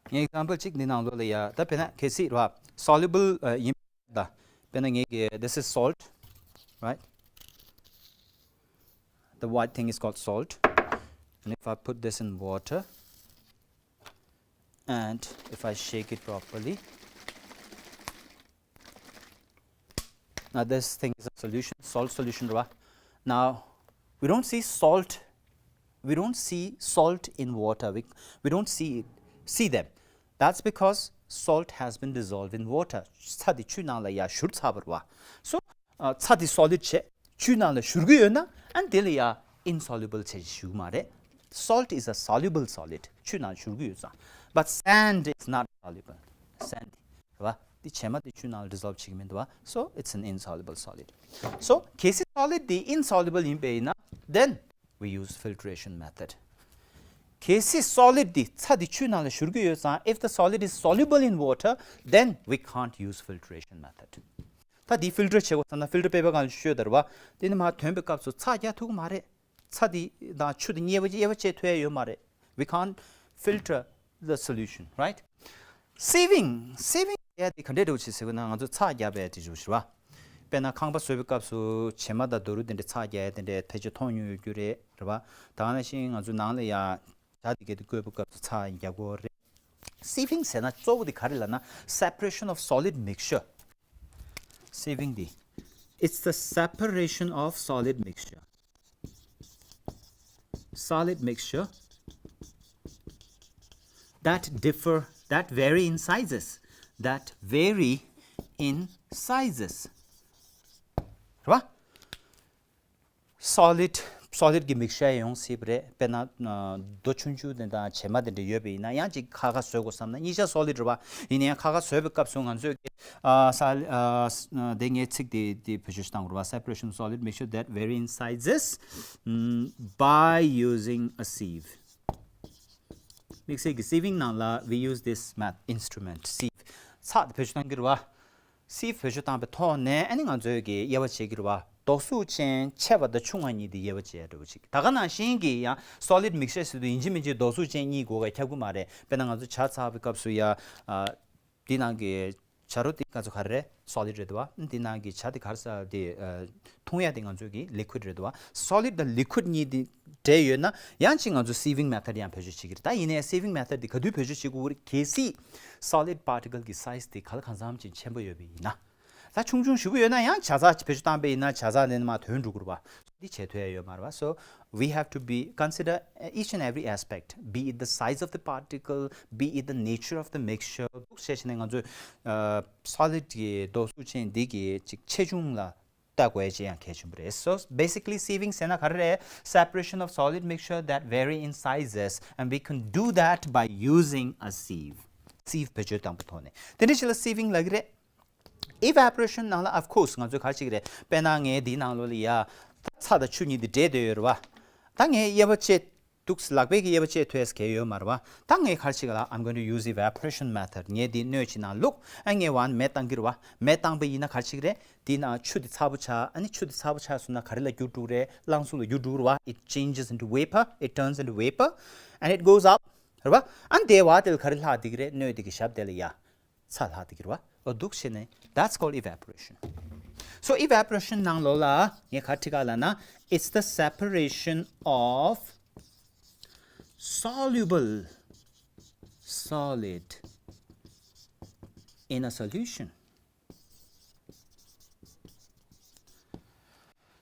ངས་ཨེག་ཛམ་པལ་གཅིག་འདི་ནང་ལོགས་ལ་ཡ། ད་དཔེར་ན་གལ་སྲིད་རེད་བ། སོ་ལུ་བལ་ཡིན་པ། དཔེར་ན་ངས་ཀྱི། This is salt, right? The white thing is called salt. And if I put this in water, and if I shake it properly, now this thing is a solution, salt solution, right? Now, we don't see salt, we don't see salt in water, we, we don't see it, see them. That's because salt has been dissolved in water. ཚྭ་དེ་ཆུ་ནང་ལ་ཡ་བཞུར་ཚར་བ་རེད་བ། So, ཚྭ་དེ་སོ་ལིཌ་བྱས་ཆུ་ནང་ལ་བཞུར་གྱི་ཡོད་ན། ཨ་ནི་དེ་ལ་ཡ་insoluble བྱས་ཞུ་གི་མ་རེད། Salt is a soluble solid. ཆུ་ནང་བཞུར་གྱི་ཡོད་ཙང་། But sand is not soluble. Sand རེད་བ། དེ་བྱེ་མ་དེ་ཆུ་ནང་ལ་ཌི་སོལབ་བྱེད་ཀྱི་མི་འདུག་བ། So it's an insoluble solid. So གལ་སྲིད་སོ་ལིཌ་དེ་insoluble ཡིན་པ་ཡིན་ན། Then we use filtration method. གལ་སྲིད་སོ་ལིཌ་དེ་ཚྭ་དེ་ཆུ་ནང་ལ་བཞུར་གྱི་ཡོད་ཙང་། If the solid is soluble in water, then we can't use filtration method. ད་དེ་ཕིལ་ཊར་བྱེད་དགོས་བསམ་ན། ཕིལ་ཊར་པེ་པར་སྒང་ལ་ཤོད་ད་རེད་བ། དེ་ནས་མར་ཐོན་པའི་སྐབས་སུ་ཚྭ་རྒྱག་ཐུབ་ཀྱི་མ་རེད། ཚྭ་དེ་དང་ཆུ་དེ་དབྱེ་བ་དབྱེ་བ་ཕྱེ་ཐུབ་ཡ་ཡོད་མ་རེད། We can't filter the solution, right? Sieving, sieving ཡ་དེ་ག་འདྲས་འདྲ་བོ་ཞིག་ཟེར་དགོས་ན། ང་ཚོ་ཚྭ་རྒྱག་པའི་དེ་འདྲ་བོ་ཞིག་རེད་བ། དཔེར་ན་ཁང་པ་བཟོ་བའི་སྐབས་སུ་བྱེ་མ་དང་རྡོ་རུག་དེ་འདྲ་ཚྭ་རྒྱག་ཡ་དེ་འདྲ་ཕལ་ཆེར་མཐོང་མྱོང་ཡོད་རྒྱུ་རེད། རེད་བ། ད་ག་ནང་བཞིན་ང་ཚོ་ནང་ལ་ཡ་ཇ་དེ་ག་དེ་བསྐོལ་བའི་སྐབས་སུ་ཚྭ་རྒྱག་དགོས་རེད། Sieving ཟེར་ན་གཙོ་བོ་དེ་ག་རེ་ལབ་ན། Separation of solid mixture. Sieving དེ། It's the separation of solid mixture. Solid mixture that differ, that vary in sizes, that vary in sizes. རེད་བ། སོ་ལིཌ། སོ་ལིཌ་གི་མིག་ཤར་ཡོང་སྲིད་པ་རེད། དཔེར་ན་རྡོ་ཆུང་ཆུང་དེ་དང་བྱེ་མ་དེ་འདྲ་ཡོད་པ་ཡིན་ན། ཡང་ཅིག་ཁ་ཁ་བཟོ་དགོས་བསམ་ན། གཉིས་ཆ་སོ་ལིཌ་རེད་བ། ཡིན་ན་ཡང་ཁ་ཁ་བཟོ་བའི་སྐབས་སུ་ང་ཚོས་ཀྱི་ཨ་ས་ཨ་དེ་ངས་ཚིག་དེ་དེ་བེད་སྤྱོད་བཏང་དགོས་རེད་བ། Separation of solid mixture that vary in sizes, mm, by using a sieve. དམིགས་བསལ་གྱི་sieving ནང་ལ། We use this method, instrument, sieve. ཚྭ་དེ་བེད་སྤྱོད་བཏང་གི་རེད་བ། སི་ཝི་བེད་སྤྱོད་བཏང་པའི་ཐོག་ནས་ཨ་ནི་ང་ཚོས་ཀྱི་དབྱེ་བ་ཕྱེ་གི་རེད་བ། རྡོ་གཟུགས་ཅན་ཆེ་བ་དང་ཆུང་བ་གཉིས་དེ་དབྱེ་བ་ཕྱེ་ཡ་འདྲ་བོ་ཅིག་ད་ག་ནང་བཞིན་གྱི་ཡང་སོ་ལིཌ་མིག་ཤར་ཟེར་དུས་ཡིན་གཅིག་མིན་གཅིག་རྡོ་གཟུགས་ཅན་གཉིས་དགོས་པ་ཁྱབ་ཀྱི་མ་རེད། དཔེར་ན་ང་ཚོ་ཇ་ཚྭ་བའི་སྐབས་སུ་ཡ། ཨ། འདི་ནང་གི་ཇ་རོ་དེ་ང་ཚོ་ག་རེ་རེད། སོ་ལིཌ་རེད་འདུག་བ། འདི་ནང་གི་ཇ་དེ་ག་རེ་ཟེར། དེ་ཨ་འཐུང་ཡ་དེ་ང་ཚོ་གི་ལི་ཀུའིཌ་རེད་འདུག་བ། སོ་ལིཌ་དང་ལི་ཀུའིཌ་གཉིས་དེ་འདྲེས་ཡོད་ན། ཡང་ཅིག་ང་ཚོ་sieving method ཡང་བེད་སྤྱོད་བྱེད་ཀྱི་རེད། ད་ཡིན་ནའི་sieving method དེ་ག་དུས་བེད་སྤྱོད་བྱེད་དགོས་རེད། གལ་སྲིད་solid particle གི་size དེ་ག་ལ་གང་འཚམ་ཅིག་ཆེན་པོ་ཡོད་པ་ཡིན་ན། ད་ཆུང་ཆུང་ཞེ་པོ་ཡོད་ན། ཡང་ཇ་ཚྭ་བེད་སྤྱོད་བཏང་པ་ཡིན་ན་ཇ་ཚྭ་དེ་ནས་མར་ཐོན་འགྲོ་གི་རེད་བ། འདི་བྱེད་ཐུབ་ཡ་ཡོད་མ་རེད་བ། So we have to be consider each and every aspect, be it the size of the particle, be it the nature of the mixture. འདུག་བྱས་བྱས་ནས་ང་ཚོས་ཨ་སོ་ལིཌ་གི་རྡོ་གཟུགས་ཅན་འདི་གི་ཅིག་ཆེ་ཆུང་ལ། ལྟ་དགོས་ཅེས་ཡང་གལ་ཆེན་པོ་རེད། So basically sieving ཟེར་ན་ག་རེ་རེད། Separation of solid mixture that vary in sizes, and we can do that by using a sieve. Sieve བེད་སྤྱོད་བཏང་པའི་ཐོག་ནས་དེ་འདྲ་ཞིག་ལ་sieving ལབ་ཀྱི་རེད། Evaporation ནང་ལ་of course ང་ཚོས་ག་རེ་བྱེད་ཀྱི་རེད། དཔེར་ན་ངས་འདིའི་ནང་ལོགས་ལ་ཡ་ཚྭ་དང་ཆུ་གཉིས་འདི་འདྲེས་བསྡད་ཡོད་རེད་བ། ད་ངས་དབྱེ་བ་ཕྱེ། འདུག་ལག་པས་ཀྱི་དབྱེ་བ་ཕྱེ་ཐུབ་ཡས་གལ་ཡོད་མ་རེད་བ། ད་ངས་ག་རེ་བྱེད་ཀྱི་ལ། I'm going to use evaporation method. ངས་འདི་སྣོད་ཅིག་ནང་བླུགས། ཨ་ངས་ཝན་མེ་བཏང་གི་རེད་བ། མེ་བཏང་པ་ཡིན་ན་ག་རེ་བྱེད་ཀྱི་རེད། འདིའི་ནང་ཆུ་འདི་ཚ་པོ་ཆགས། ཨ་ནི་ཆུ་འདི་ཚ་པོ་ཆགས་སོང་ན་ག་རེ་ལ་འགྱུར་འགྲོ་གི་རེད། རླངས་གཟུགས་ལ་འགྱུར་འགྲོ་གི་རེད་བ། It changes into vapor, it turns into vapor and it goes up. རེད་བ། ཨ་ནི་དེ་བ་དེ་ལ་ག་རེ་ལྷག་བསྡད་ཀྱི་རེད། སྣོད་འདི་གི་ཞབས་དེ་ལ་ཡ་ཚྭ་ལྷག་བསྡད་ཀྱི་རེད་བ། འོ་འདུག་བྱས་ནས། That's called evaporation. So evaporation ནང་ལོགས་ལ་ངས་ག་རེ་བྲིས་ག་ལབ་ན། It's the separation of soluble solid in a solution.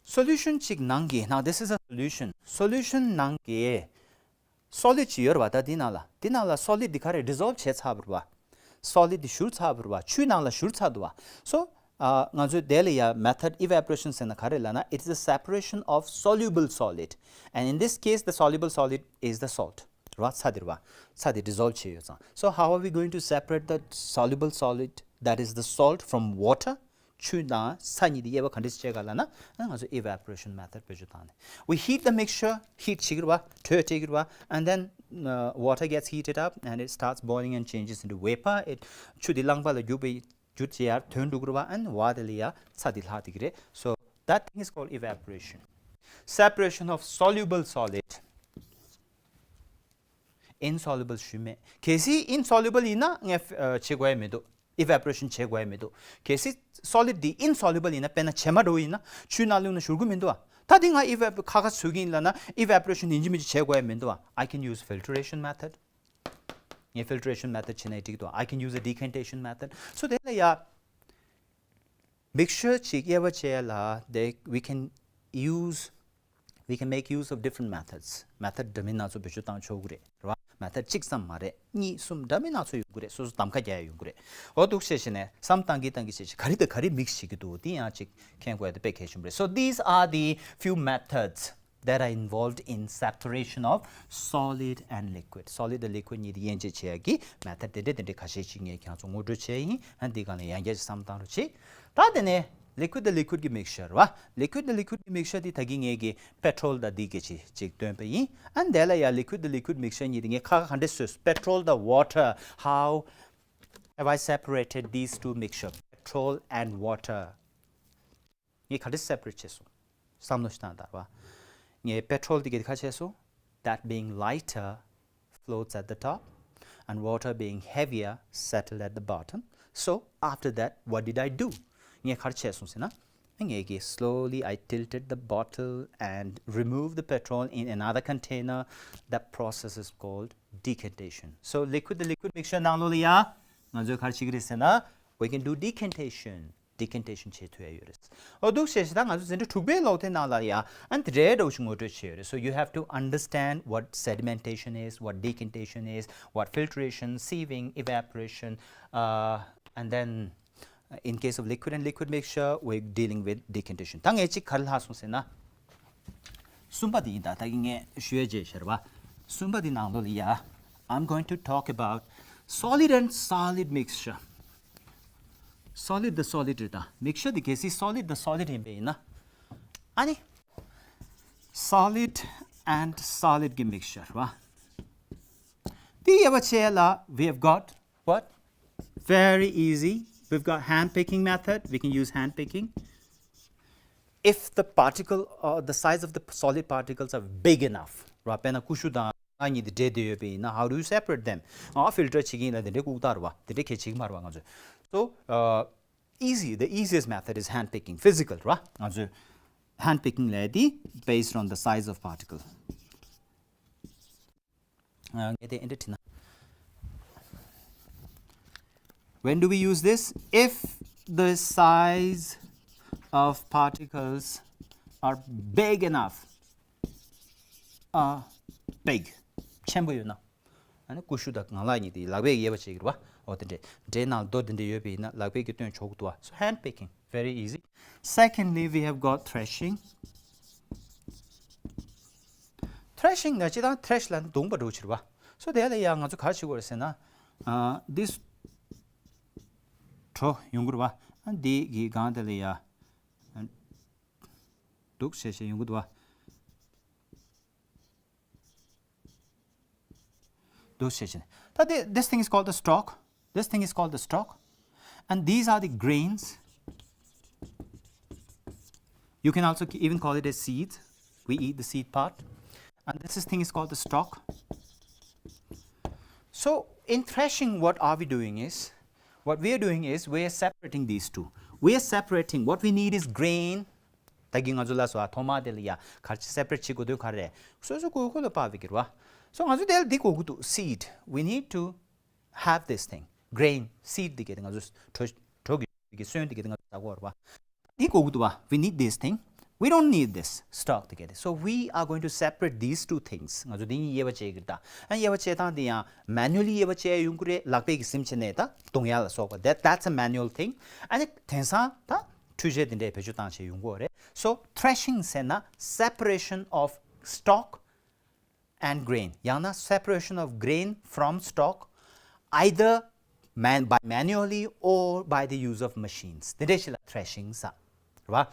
Solution གཅིག་ནང་གི། Now this is a solution. Solution ནང་གི་solid ཅིག་ཡོད་རེད་བ། ད་འདི་ནང་ལ། འདི་ནང་ལ་solid འདི་ག་རེ་dissolve བྱས་ཚར་བ་རེད་བ། Solid འདི་བཞུར་ཚར་བ་རེད་བ། ཆུའི་ནང་ལ་བཞུར་ཚར་འདུག་བ། So ཨ་ང་ཚོས་དེ་ལ་ཡ་method evaporation ཟེར་ན་ག་རེ་ལབ་ན། It is the separation of soluble solid, and in this case the soluble solid is the salt. རེད་བ། ཚྭ་འདི་རེད་བ། ཚྭ་འདི་dissolve བྱས་ཡོད་ཙང་། So how are we going to separate the soluble solid, that is the salt, from water? ཆུ་དང་ཚྭ་གཉིས་དེ་དབྱེ་བ་ག་འདྲས་བྱེད་ག་ལབ་ན། ཨ་ང་ཚོ་evaporation method བེད་སྤྱོད་བཏང་ནས། We heat the mixture. Heat བྱེད་ཀྱི་རེད་བ། དྲོད་སྤྲད་ཀྱི་རེད་བ། And then uh, water gets heated up and it starts boiling and changes into vapor. It ཆུ་དེ་རླངས་པ་ལ་གྱུར་པའི་གྱུར་བྱས་ཡར་ཐོན་འགྲོ་གི་རེད་བ། And བ་དེ་ལ་ཡ་ཚྭ་དེ་ལྷག་བསྡད་ཀྱི་རེད། So that thing is called evaporation. Separation of soluble solid. Insoluble ཞུས་མེད། གལ་སྲིད་insoluble ཡིན་ན་ངས་བྱེད་དགོས་ཡ་མི་འདུག evaporation བྱེད་དགོས་ཡ་མི་འདུག་གལ་སྲིད་solid འདི་insoluble ཡིན་ན། དཔེར་ན་བྱེ་མ་འདྲ་བོ་ཡིན་ན་ཆུའི་ནང་བླུགས་ན་བཞུར་གི་མི་འདུག་ཨ། ད་འདི་ང་eva ཁ་ཁ་བཟོ་གི་ཡིན་ལབ་ན། evaporation ཡིན་གཅིག་མིན་གཅིག་བྱེད་དགོས་ཡ་མི་འདུག་ཨ། I can use filtration method. ངས་filtration method བྱས་ན་འགྲིག་འདུག I can use a decantation method. So དེ་ལ་ཡ། Mixture གཅིག་དབྱེ་བ་ཕྱེ་ཡ་ལ། They, we can use, we can make use of different methods. Method འདྲ་མིན་སྣ་ཚོགས་བེད་སྤྱོད་བཏང་ཆོག་གི་རེད། རེད་བ། Method གཅིག་ཙམ་མ་རེད། གཉིས་གསུམ་འདྲ་མིན་སྣ་ཚོགས་ཡོང་གི་རེད། སོ་སོ་གདམ་ཁ་རྒྱག་ཡ་ཡོང་གི་རེད། འོ་འདུག་བྱས་བྱས་ནས་བསམ་བཏང་གི་བཏང་གི་བྱས་བྱས། ག་རེ་དང་ག་རེ་mix བྱེད་ཀྱི་འདུག་དེ་ཡང་གཅིག་མཁྱེན་དགོས་ཡ་དེ་དཔེ་གལ་ཆེན་པོ་རེད། So these are the few methods that are involved in separation of solid and liquid. Solid དང་liquid གཉིས་དེ་དབྱེ་འབྱེད་བྱེད་ཡ་གི་method དེ་འདྲ་དེ་འདྲ་ཁ་ཤས་ཤིག་ངས་ཁྱེད་ཚོ་ངོ་སྤྲོད་བྱས་ཡིན། ཨ་འདི་སྒང་ལ་ཡང་བསྐྱར་ཅིག་བསམ་བཏང་རོགས་བྱེད། ད་དེ་ནས་liquid དང་liquid གི་mixture རེད་བ། Liquid དང་liquid གི་mixture དེ་ད་གིན་ངས་གི་petrol དང་འདི་གི་ཅིག་ཅིག་སྟོན་པ་ཡིན། ཨ་འདི་ལ་ཡ་liquid དང་liquid mixture གཉིས་དེ་ངས་ཁ་ཁ་ག་འདྲ་བཟོས། Petrol དང་water, how have I separated these two mixture, petrol and water? ངས་ག་འདྲ་separate བྱས་སོང་། བསམ་བློ་ཞིག་བཏང་དང་བ། ངས་petrol དེ་ག་དེ་ག་བྱས་སོང་། That being lighter floats at the top, and water being heavier settle at the bottom. So after that, what did I do? ངས་ག་རེ་བྱས་སོང་ཟེར་ན། ངས་གི་slowly I tilted the bottle and removed the petrol in another container. That process is called decantation. So liquid དང་liquid mixture ནང་ལོགས་ལ་ཡ་ང་ཚོས་ག་རེ་བྱེད་ཀྱི་རེད་ཟེར་ན། We can do decantation. Decantation བྱེད་ཐུབ་ཡ་ཡོད་རེད། འོ་འདུག་བྱས་བྱས་ད་ང་ཚོ་འཛིན་གྲྭ་དྲུག་པའི་ཀློག་དེབ་ནང་ལ་ཡ་ཨ་འདི་འདྲའི་འདྲ་བོ་ཞིག་ངོ་སྤྲོད་བྱས་ཡོད་རེད། So you have to understand what sedimentation is, what decantation is, what filtration, sieving, evaporation, uh, and then uh, in case of liquid and liquid mixture, we're dealing with decantation. ད་ངས་གཅིག་ག་རེ་ལྷག་སོང་ཟེར་ན། གསུམ་པ་དེ་ཡིན་ད། ད་གིན་ངས་ཞུ་ཡ་བརྗེད་ཤར་བ། གསུམ་པ་དེ་ནང་ལོགས་ལ་ཡ། I'm going to talk about solid and solid mixture. Solid དང་solid རེད་ད། Mixture དེ་གལ་སྲིད་solid དང་solid ཡིན་པ་ཡིན་ན། ཨ་ནི། Solid and solid གི་mixture རེད་བ། དེ་དབྱེ་བ་ཕྱེ་ཡ་ལ། We have got what? Very easy. We've got hand picking method. We can use hand picking. If the particle or the size of the solid particles are big enough, ར། དཔེར་ན་ཀུ་ཤུ་དང་ང་གཉིས་དེ་འདྲེས་བསྡད་ཡོད་པ་ཡིན་ན། How do you separate them? ང་filter བྱེད་ཀྱི་ཡིན་ལ་དེ་འདྲས་ལྐུགས་རྟགས་ར་བ། དེ་འདྲས་གལ་ཆེ་གི་མ་རེད་བ་ང་ཚོས། So uh, easy, the easiest method is hand picking, physical ར། ང་ཚོས་hand picking ལབ་དེ་based on the size of particle. ངས་དེ་འདྲ་བྲིས་ན། When do we use this? If the size of particles are big enough. Uh, big. ཆེན་པོ་ཡོད་ན། ཨ་ནི་ཀུ་ཤུ་དང་ངང་ལག་གཉིས་དེ་ལག་པས་དབྱེ་བ་བྱེད་ཀྱི་རེད་བ། འོ་དེ་འདྲས། འདྲེ་ནང་རྡོ་དེ་འདྲས་ཡོད་པ་ཡིན་ན་ལག་པས་ཀྱིས་སྟོན་ཆོག་གི་འདུག་བ། So hand picking, very easy. Secondly, we have got threshing. Threshing ལ་སྤྱིར་བཏང་thresh ལ་བརྡུངས་པ་འདྲ་བོ་ཅིག་རེད་པ། So དེ་ལ་ཡང་ང་ཚོ་ག་རེ་བྱེད་དགོས་རེད་ཟེར་ན། ཨ། འདི་བྲོ་ཡོང་གི་རེད་པ། ཨ། འདི་གི་སྒང་དེ་ལ་ཡ། ཨ། འདུག་བྱས་བྱས་ཡོང་གི་འདུག་པ། འདུག་བྱས་བྱས། ད་དེ། This thing is called the stalk. This thing is called the stalk. And these are the grains. You can also even call it as seeds. We eat the seed part. And this is, thing is called the stalk. So, in threshing, what are we doing is, what we are doing is, we are separating these two. We are separating, what we need is grain. ད་གིན་ང་ཚོ་ལབ་སོང་ཨ། ཐོག་མ་དེ་ལ་ཡ་ག་རེ་separate བྱེད་དགོས་དོན་ག་རེ་རེད། སོ་སོ་དགོས་མཁོ་ལ་དཔག་པའི་གི་རེད་པ། So ང་ཚོ་དེ་ལ་འདི་དགོས་ཀྱི་འདུག seed. We need to have this thing. Grain, seed འདི་ག་དེ་ང་ཚོ་བྲོ་བྲོ་གི་གི་སོན་འདི་ག་དེ་ང་ཚོ་ཟ་གི་ཡོད་རེད་པ། འདི་དགོས་ཀྱི་འདུག་པ། We need this thing. We don't need this stalk འདི་ག་དེ། So we are going to separate these two things. ང་ཚོ་འདི་གཉིས་དབྱེ་བ་ཕྱེ་གི་རེད་ད། ཨ། དབྱེ་བ་ཕྱེ་སྟངས་འདི་ཡང་manually དབྱེ་བ་ཕྱེ་ཡོང་གི་རེད། ལག་པས་ཀྱིས་ཟིན་བྱས་ནས་ད་བརྡུང་ཡ་ལ་སོགས་པ། That, that's a manual thing. ཨ་ནི་དེང་སང་ད་འཕྲུལ་ཆས་འདི་འདྲས་བེད་སྤྱོད་བཏང་བྱས་ཡོང་གི་ཡོད་རེད། So threshing ཟེར་ན་separation of stalk and grain. ཡང་ན་separation of grain from stalk, either man- by manually or by the use of machines. དེ་འདྲས་ཞིག་ལ་threshing ཟེར། རེད་པ།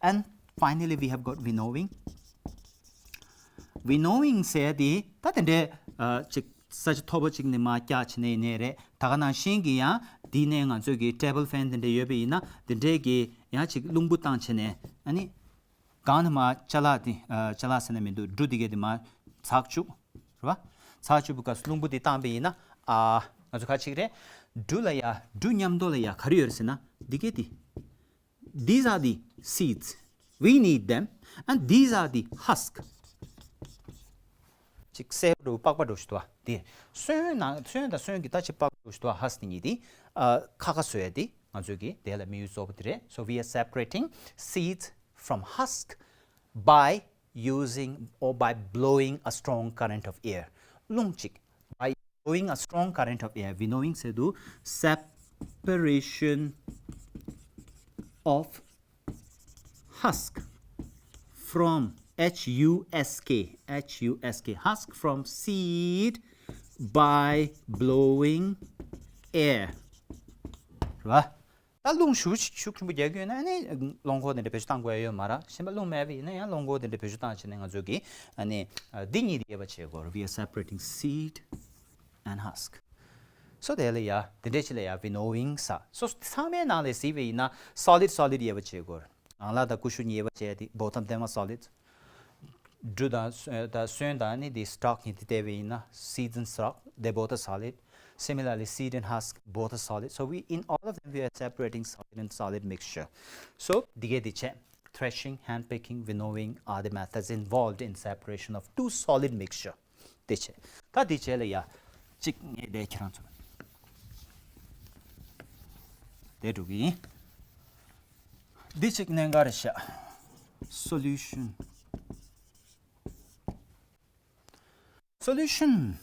And finally we have got winnowing. Winnowing ཟེར་དེ་ད་དེ་འདྲས། ཨ། ཅིག་ས་ཆ་མཐོ་པོ་ཅིག་ནས་མར་བཀྱགས་བྱས་ནས་ཡིན་ནའི་རེད། ད་ག་ནང་བཞིན་གྱི་ཡང་འདི་ནས་ང་ཚོས་ཀྱི་table fan དེ་འདྲས་ཡོད་པ་ཡིན་ན། དེ་འདྲས་ཀྱི་ཡང་ཅིག་རླུང་བུ་བཏང་བྱས་ནས། ཨ་ནི་སྒང་ནས་མར་ཅ་ལག་དེ། ཨ། ཅ་ལག་ཟེར་ན་མི་འདུག་འབྲུ་དེ་ག་དེ་མར་ཚགས་བཅུག་རེད་པ། ཚགས་བཅུག་པའི་སྐབས་སུ་རླུང་བུ་དེ་བཏང་པ་ཡིན་ན། ཨ། ང་ཚོ་ག་རེ་བྱེད་ཀྱི་རེད། འབྲུ་ལ་ཡ། འབྲུ་མཉམ་དུ་ལ་ཡ་ག་རེ་ཡོད་རེད་ཟེར་ན། འདི་ག་དེ། These are the seeds. We need them. And these are the husk. ཅིག་སེར་པོ་འདྲ་པོ་པགས་པ་འདྲ་པོ་ཞིག་འདུག་པ། དེ་སོན་ནང་། སོན་དང་སོན་གྱི་ད་ཅིག་པགས་པ་འདྲ་པོ་ཞིག་འདུག་པ། husk དེ་གཉིས་དེ། ཨ། ཁ་ཁ་བཟོ་ཡ་དེ་ང་ཚོའི་གི་དེ་ལ་དམིགས་ཡུལ་གཙོ་བོ་དེ་རེད། So we are separating seeds from husk by using or by blowing a strong current of air. རླུང་གཅིག། By blowing a strong current of air. Winnowing ཟེར་དུས་separation of husk from, H U S K, H U S K, husk from seed by blowing air. རེད་པ། ད་རླུང་ཤུགས་ཤུགས་ཆེན་པོ་རྒྱག་གི་ཡོད་ན། ཨ་ནི་རླངས་འཁོར་དེ་འདྲ་བེད་སྤྱོད་བཏང་དགོས་ཡ་ཡོད་མ་རེད། གཞན་པ་རླུང་མེད་པ་ཡིན་ན་ཡང་རླངས་འཁོར་དེ་འདྲ་བེད་སྤྱོད་བཏང་བྱས་ནས་ང་ཚོ་གི། ཨ་ནི། ཨ། འདི་གཉིས་དེ་དབྱེ་བ་ཕྱེ་དགོས་རེད། We are separating seed and husk. So དེ་ལ་ཡ་དེ་འདྲས་ཅིག་ལ་ཡ་winnowing ཟེར། So ཚང་མའི་ནང་ལ་གཟིགས་པ་ཡིན་ན་solid solid དབྱེ་བ་ཕྱེ་དགོས་རེད། ངང་ལག་དང་ཀུ་ཤུ་གཉིས་དབྱེ་བ་ཕྱེ་ཡ་དེ་bottom them are solid. འབྲུ་དང་སོན་དང་སོན་དང་ནི་དེ་stalk གཉིས་དེ་བལྟས་པ་ཡིན་ན། Seeds and stalk, they both are solid. Similarly, seed and husk, both are solid. So we, in all of them, we are separating solid and solid mixture. So འདི་ག་དེ་བྱས། Threshing, hand picking, winnowing are the methods involved in separation of two solid mixture. དེ་བྱས། ད་དེ་བྱས་ལ་ཡ། གཅིག་ངས་དེ་ཁྱེད་རང་ཚོ་དེ་འགྲོ་གི་ཡིན། འདི་གཅིག་གནད་འགག་རེད་ཤག Solution. Solution.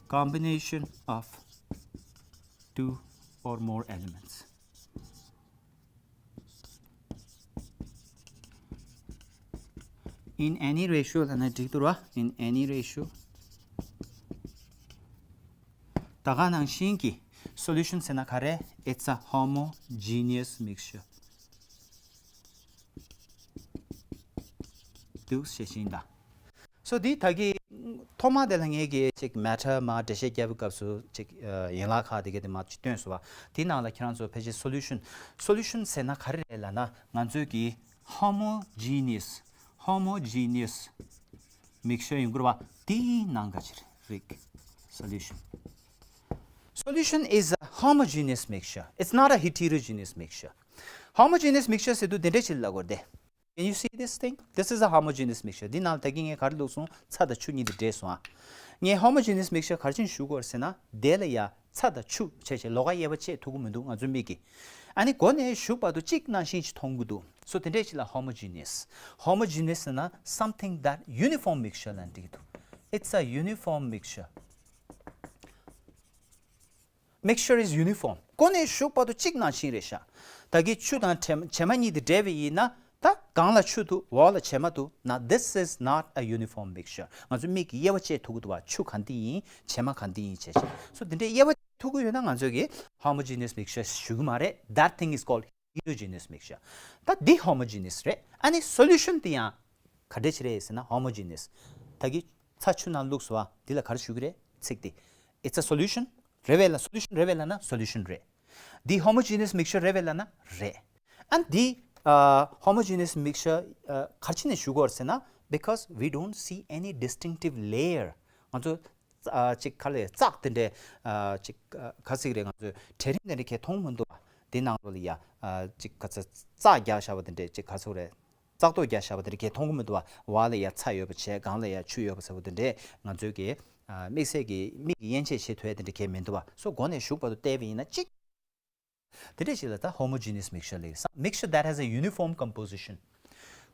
Combination of two or more elements. In any ratio ལབ་ན་འགྲིག་འདུག་ར། In any ratio. ད་ག་ནང་བཞིན་གྱི་solution ཟེར་ན་ག་རེ། It's a homogeneous mixture. འདུག་ཞེས་ཤིང་ད། So འདི་ད་གི་ཐོག་མ་དེ་ལ་ངས་ཀྱི་ཅིག་matter མར་འགྲེལ་བཤད་རྒྱབ་པའི་སྐབས་སུ་ཅིག་ཡན་ལག་ཁག་དེ་ག་དེ་མར་ཅིག་སྟོན་སོང་བ། དེའི་ནང་ལ་ཁྱེད་རང་ཚོ་ཕལ་ཆེར་solution, solution ཟེར་ན་ག་རེ་རེད་ལབ་ན། ང་ཚོས་ཀྱི་homogeneous, homogeneous mixture ཡོང་གི་རེད་པ། དེའི་ནང་ག་ཅིག་རེད། Solution. Solution is a homogeneous mixture. It's not a heterogeneous mixture. Homogeneous mixture ཟེར་དུས་དེ་འདྲས་ཅིག་ལབ་དགོས་རེད་དེ། Can you see this thing? This is a homogeneous mixture. འདི་ནང་ལ་ད་གིན་ངས་ག་རེ་བླུགས་སོང་། ཚྭ་དང་ཆུ་གཉིས་དེ་འདྲེས་སོང་ཨ། ངས་homogeneous mixture ག་རེ་བྱས་ནས་ཞུ་དགོས་རེད་ཟེར་ན། དེ་ལ་ཡ་ཚྭ་དང་ཆུ་བྱས་བྱས་ལོགས་ཀ་དབྱེ་བ་ཕྱེ་ཐུབ་ཀྱི་མི་འདུག་ང་ཚོའི་མིག་གིས། ཨ་ནི་མགོ་ནས་མཇུག་བར་དུ་གཅིག་ནང་བཞིན་ཅིག་མཐོང་གི་འདུག So དེ་འདྲས་ཅིག་ལ་homogeneous. Homogeneous ཟེར་ན་something that uniform mixture ལབ་ན་འགྲིག་གི་འདུག It's a uniform mixture. Mixture is uniform. གོ་ནས་གཞུག་བར་དུ་གཅིག་ནང་བཞིན་རེད་ཤག་ད་གི་ཆུ་དང་བྱེ་བྱེ་མ་གཉིས་དེ་འདྲེས་པ་ཡིན་ན། ད་སྒང་ལ་ཆུ་འདུག་འོག་ལ་བྱེ་མ་འདུག་ན། This is not a uniform mixture. ང་ཚོ་མིག་གིས་དབྱེ་བ་བྱེད་ཐུབ་ཀྱི་འདུག་བ། ཆུ་གང་འདི་ཡིན། བྱེ་མ་གང་འདི་ཡིན་བྱས་བྱས། སོ་འདི་འདྲའི་དབྱེ་བ་བྱེད་ཐུབ་ཀྱི་ཡོད་ན་ང་ཚོས་གི་homogeneous mixture ཞུ་གི་མ་རེད། That thing is called heterogeneous mixture. ད་འདི་homogeneous རེད། ཨ་ནི་solution དེ་ཡང་ག་འདྲས་ཅིག་རེད་ཟེར་ན་homogeneous. ད་གི་ཚྭ་ཆུ་ནང་བླུགས་སོང་བ། འདི་ལ་ག་རེ་ཞུ་གི་རེད། ཚིག་འདི། It's a solution. རེད་པས་ལ། solution རེད་པས་ལ་ན་solution རེད། འདི་homogeneous mixture རེད་པས་ལ་ན་རེད། And the uh, homogeneous mixture uh, ག་རེ་བྱས་ནས་ཞུ་དགོས་རེད་ཟེར་ན། Because we don't see any distinctive layer. ང་ཚོ་ཨ་ཅིག་ག་ལེ་ཙག་དེ་འདྲའི་ཨ་ཅིག་ཨ་ག་ཟིག་རེད། ང་ཚོས་གྲལ་རིམ་དེ་འདྲ་གས་མཐོང་མི་འདུག་བ། དེ་ནང་ལོགས་ལ་ཡ་ཨ་ཅིག་ག་ཚ་ཙག་རྒྱག་བཞག་པ་དེ་འདྲས་ཅིག་ག་ཚོད་རེད། ཙག་ཏོག་རྒྱག་བཞག་པ་དེ་འདྲ་གས་མཐོང་གི་མི་འདུག་བ། འོག་ལ་ཡ་ཚྭ་ཡོད་པ་བྱས། སྒང་ལ་ཡ་ཆུ་ཡོད་པ་ཟེར་བ་དེ་འདྲས་ང་ཚོས་གི་ཨ་དམིགས་བསལ་གྱི་མིག་གིས་དབྱེ་འབྱེད་བྱེད་ཐུབ་ཡ་དེ་འདྲ་གས་མི་འདུག་བ། སོ་གོ་ནས་གཞུག་བར་དུ་བལྟས་པ་ཡིན་ན་གཅིག་དེ་འདྲ་ཞིག་ལ་ད་homogeneous mixture ལབ་ཀྱི། Some mixture that has a uniform composition.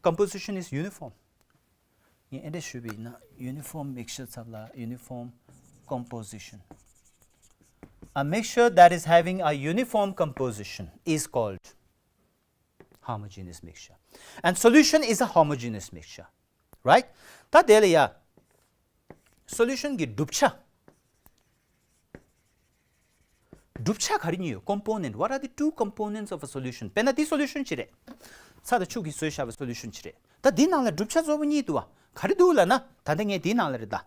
Composition is uniform. ངས་ཨེ་འདྲ་ཞུས་པ་ཡིན་ན། uniform mixture ཚབ་ལ་uniform composition. A mixture that is having a uniform composition is called homogeneous mixture. And solution is a homogeneous mixture. Right? ད་དེ་ལ་ཡ་solution གི་གྲུབ་ཆ། གྲུབ་ཆ་ག་རེ་གཉིས་ཡོད། Component. What are the two components of a solution? དཔེར་ན་འདི་solution གཅིག་རེད། ཚྭ་དང་ཆུ་གིས་བཟོས་བཞག་པའི་solution གཅིག་རེད། ད་འདི་ནང་ལ་གྲུབ་ཆ་གཙོ་བོ་གཉིས་འདུག་བ། ག་རེ་འདུག་ལབ་ན། ད་ལྟ་ངས་འདིའི་ནང་ལ་རེད་ད།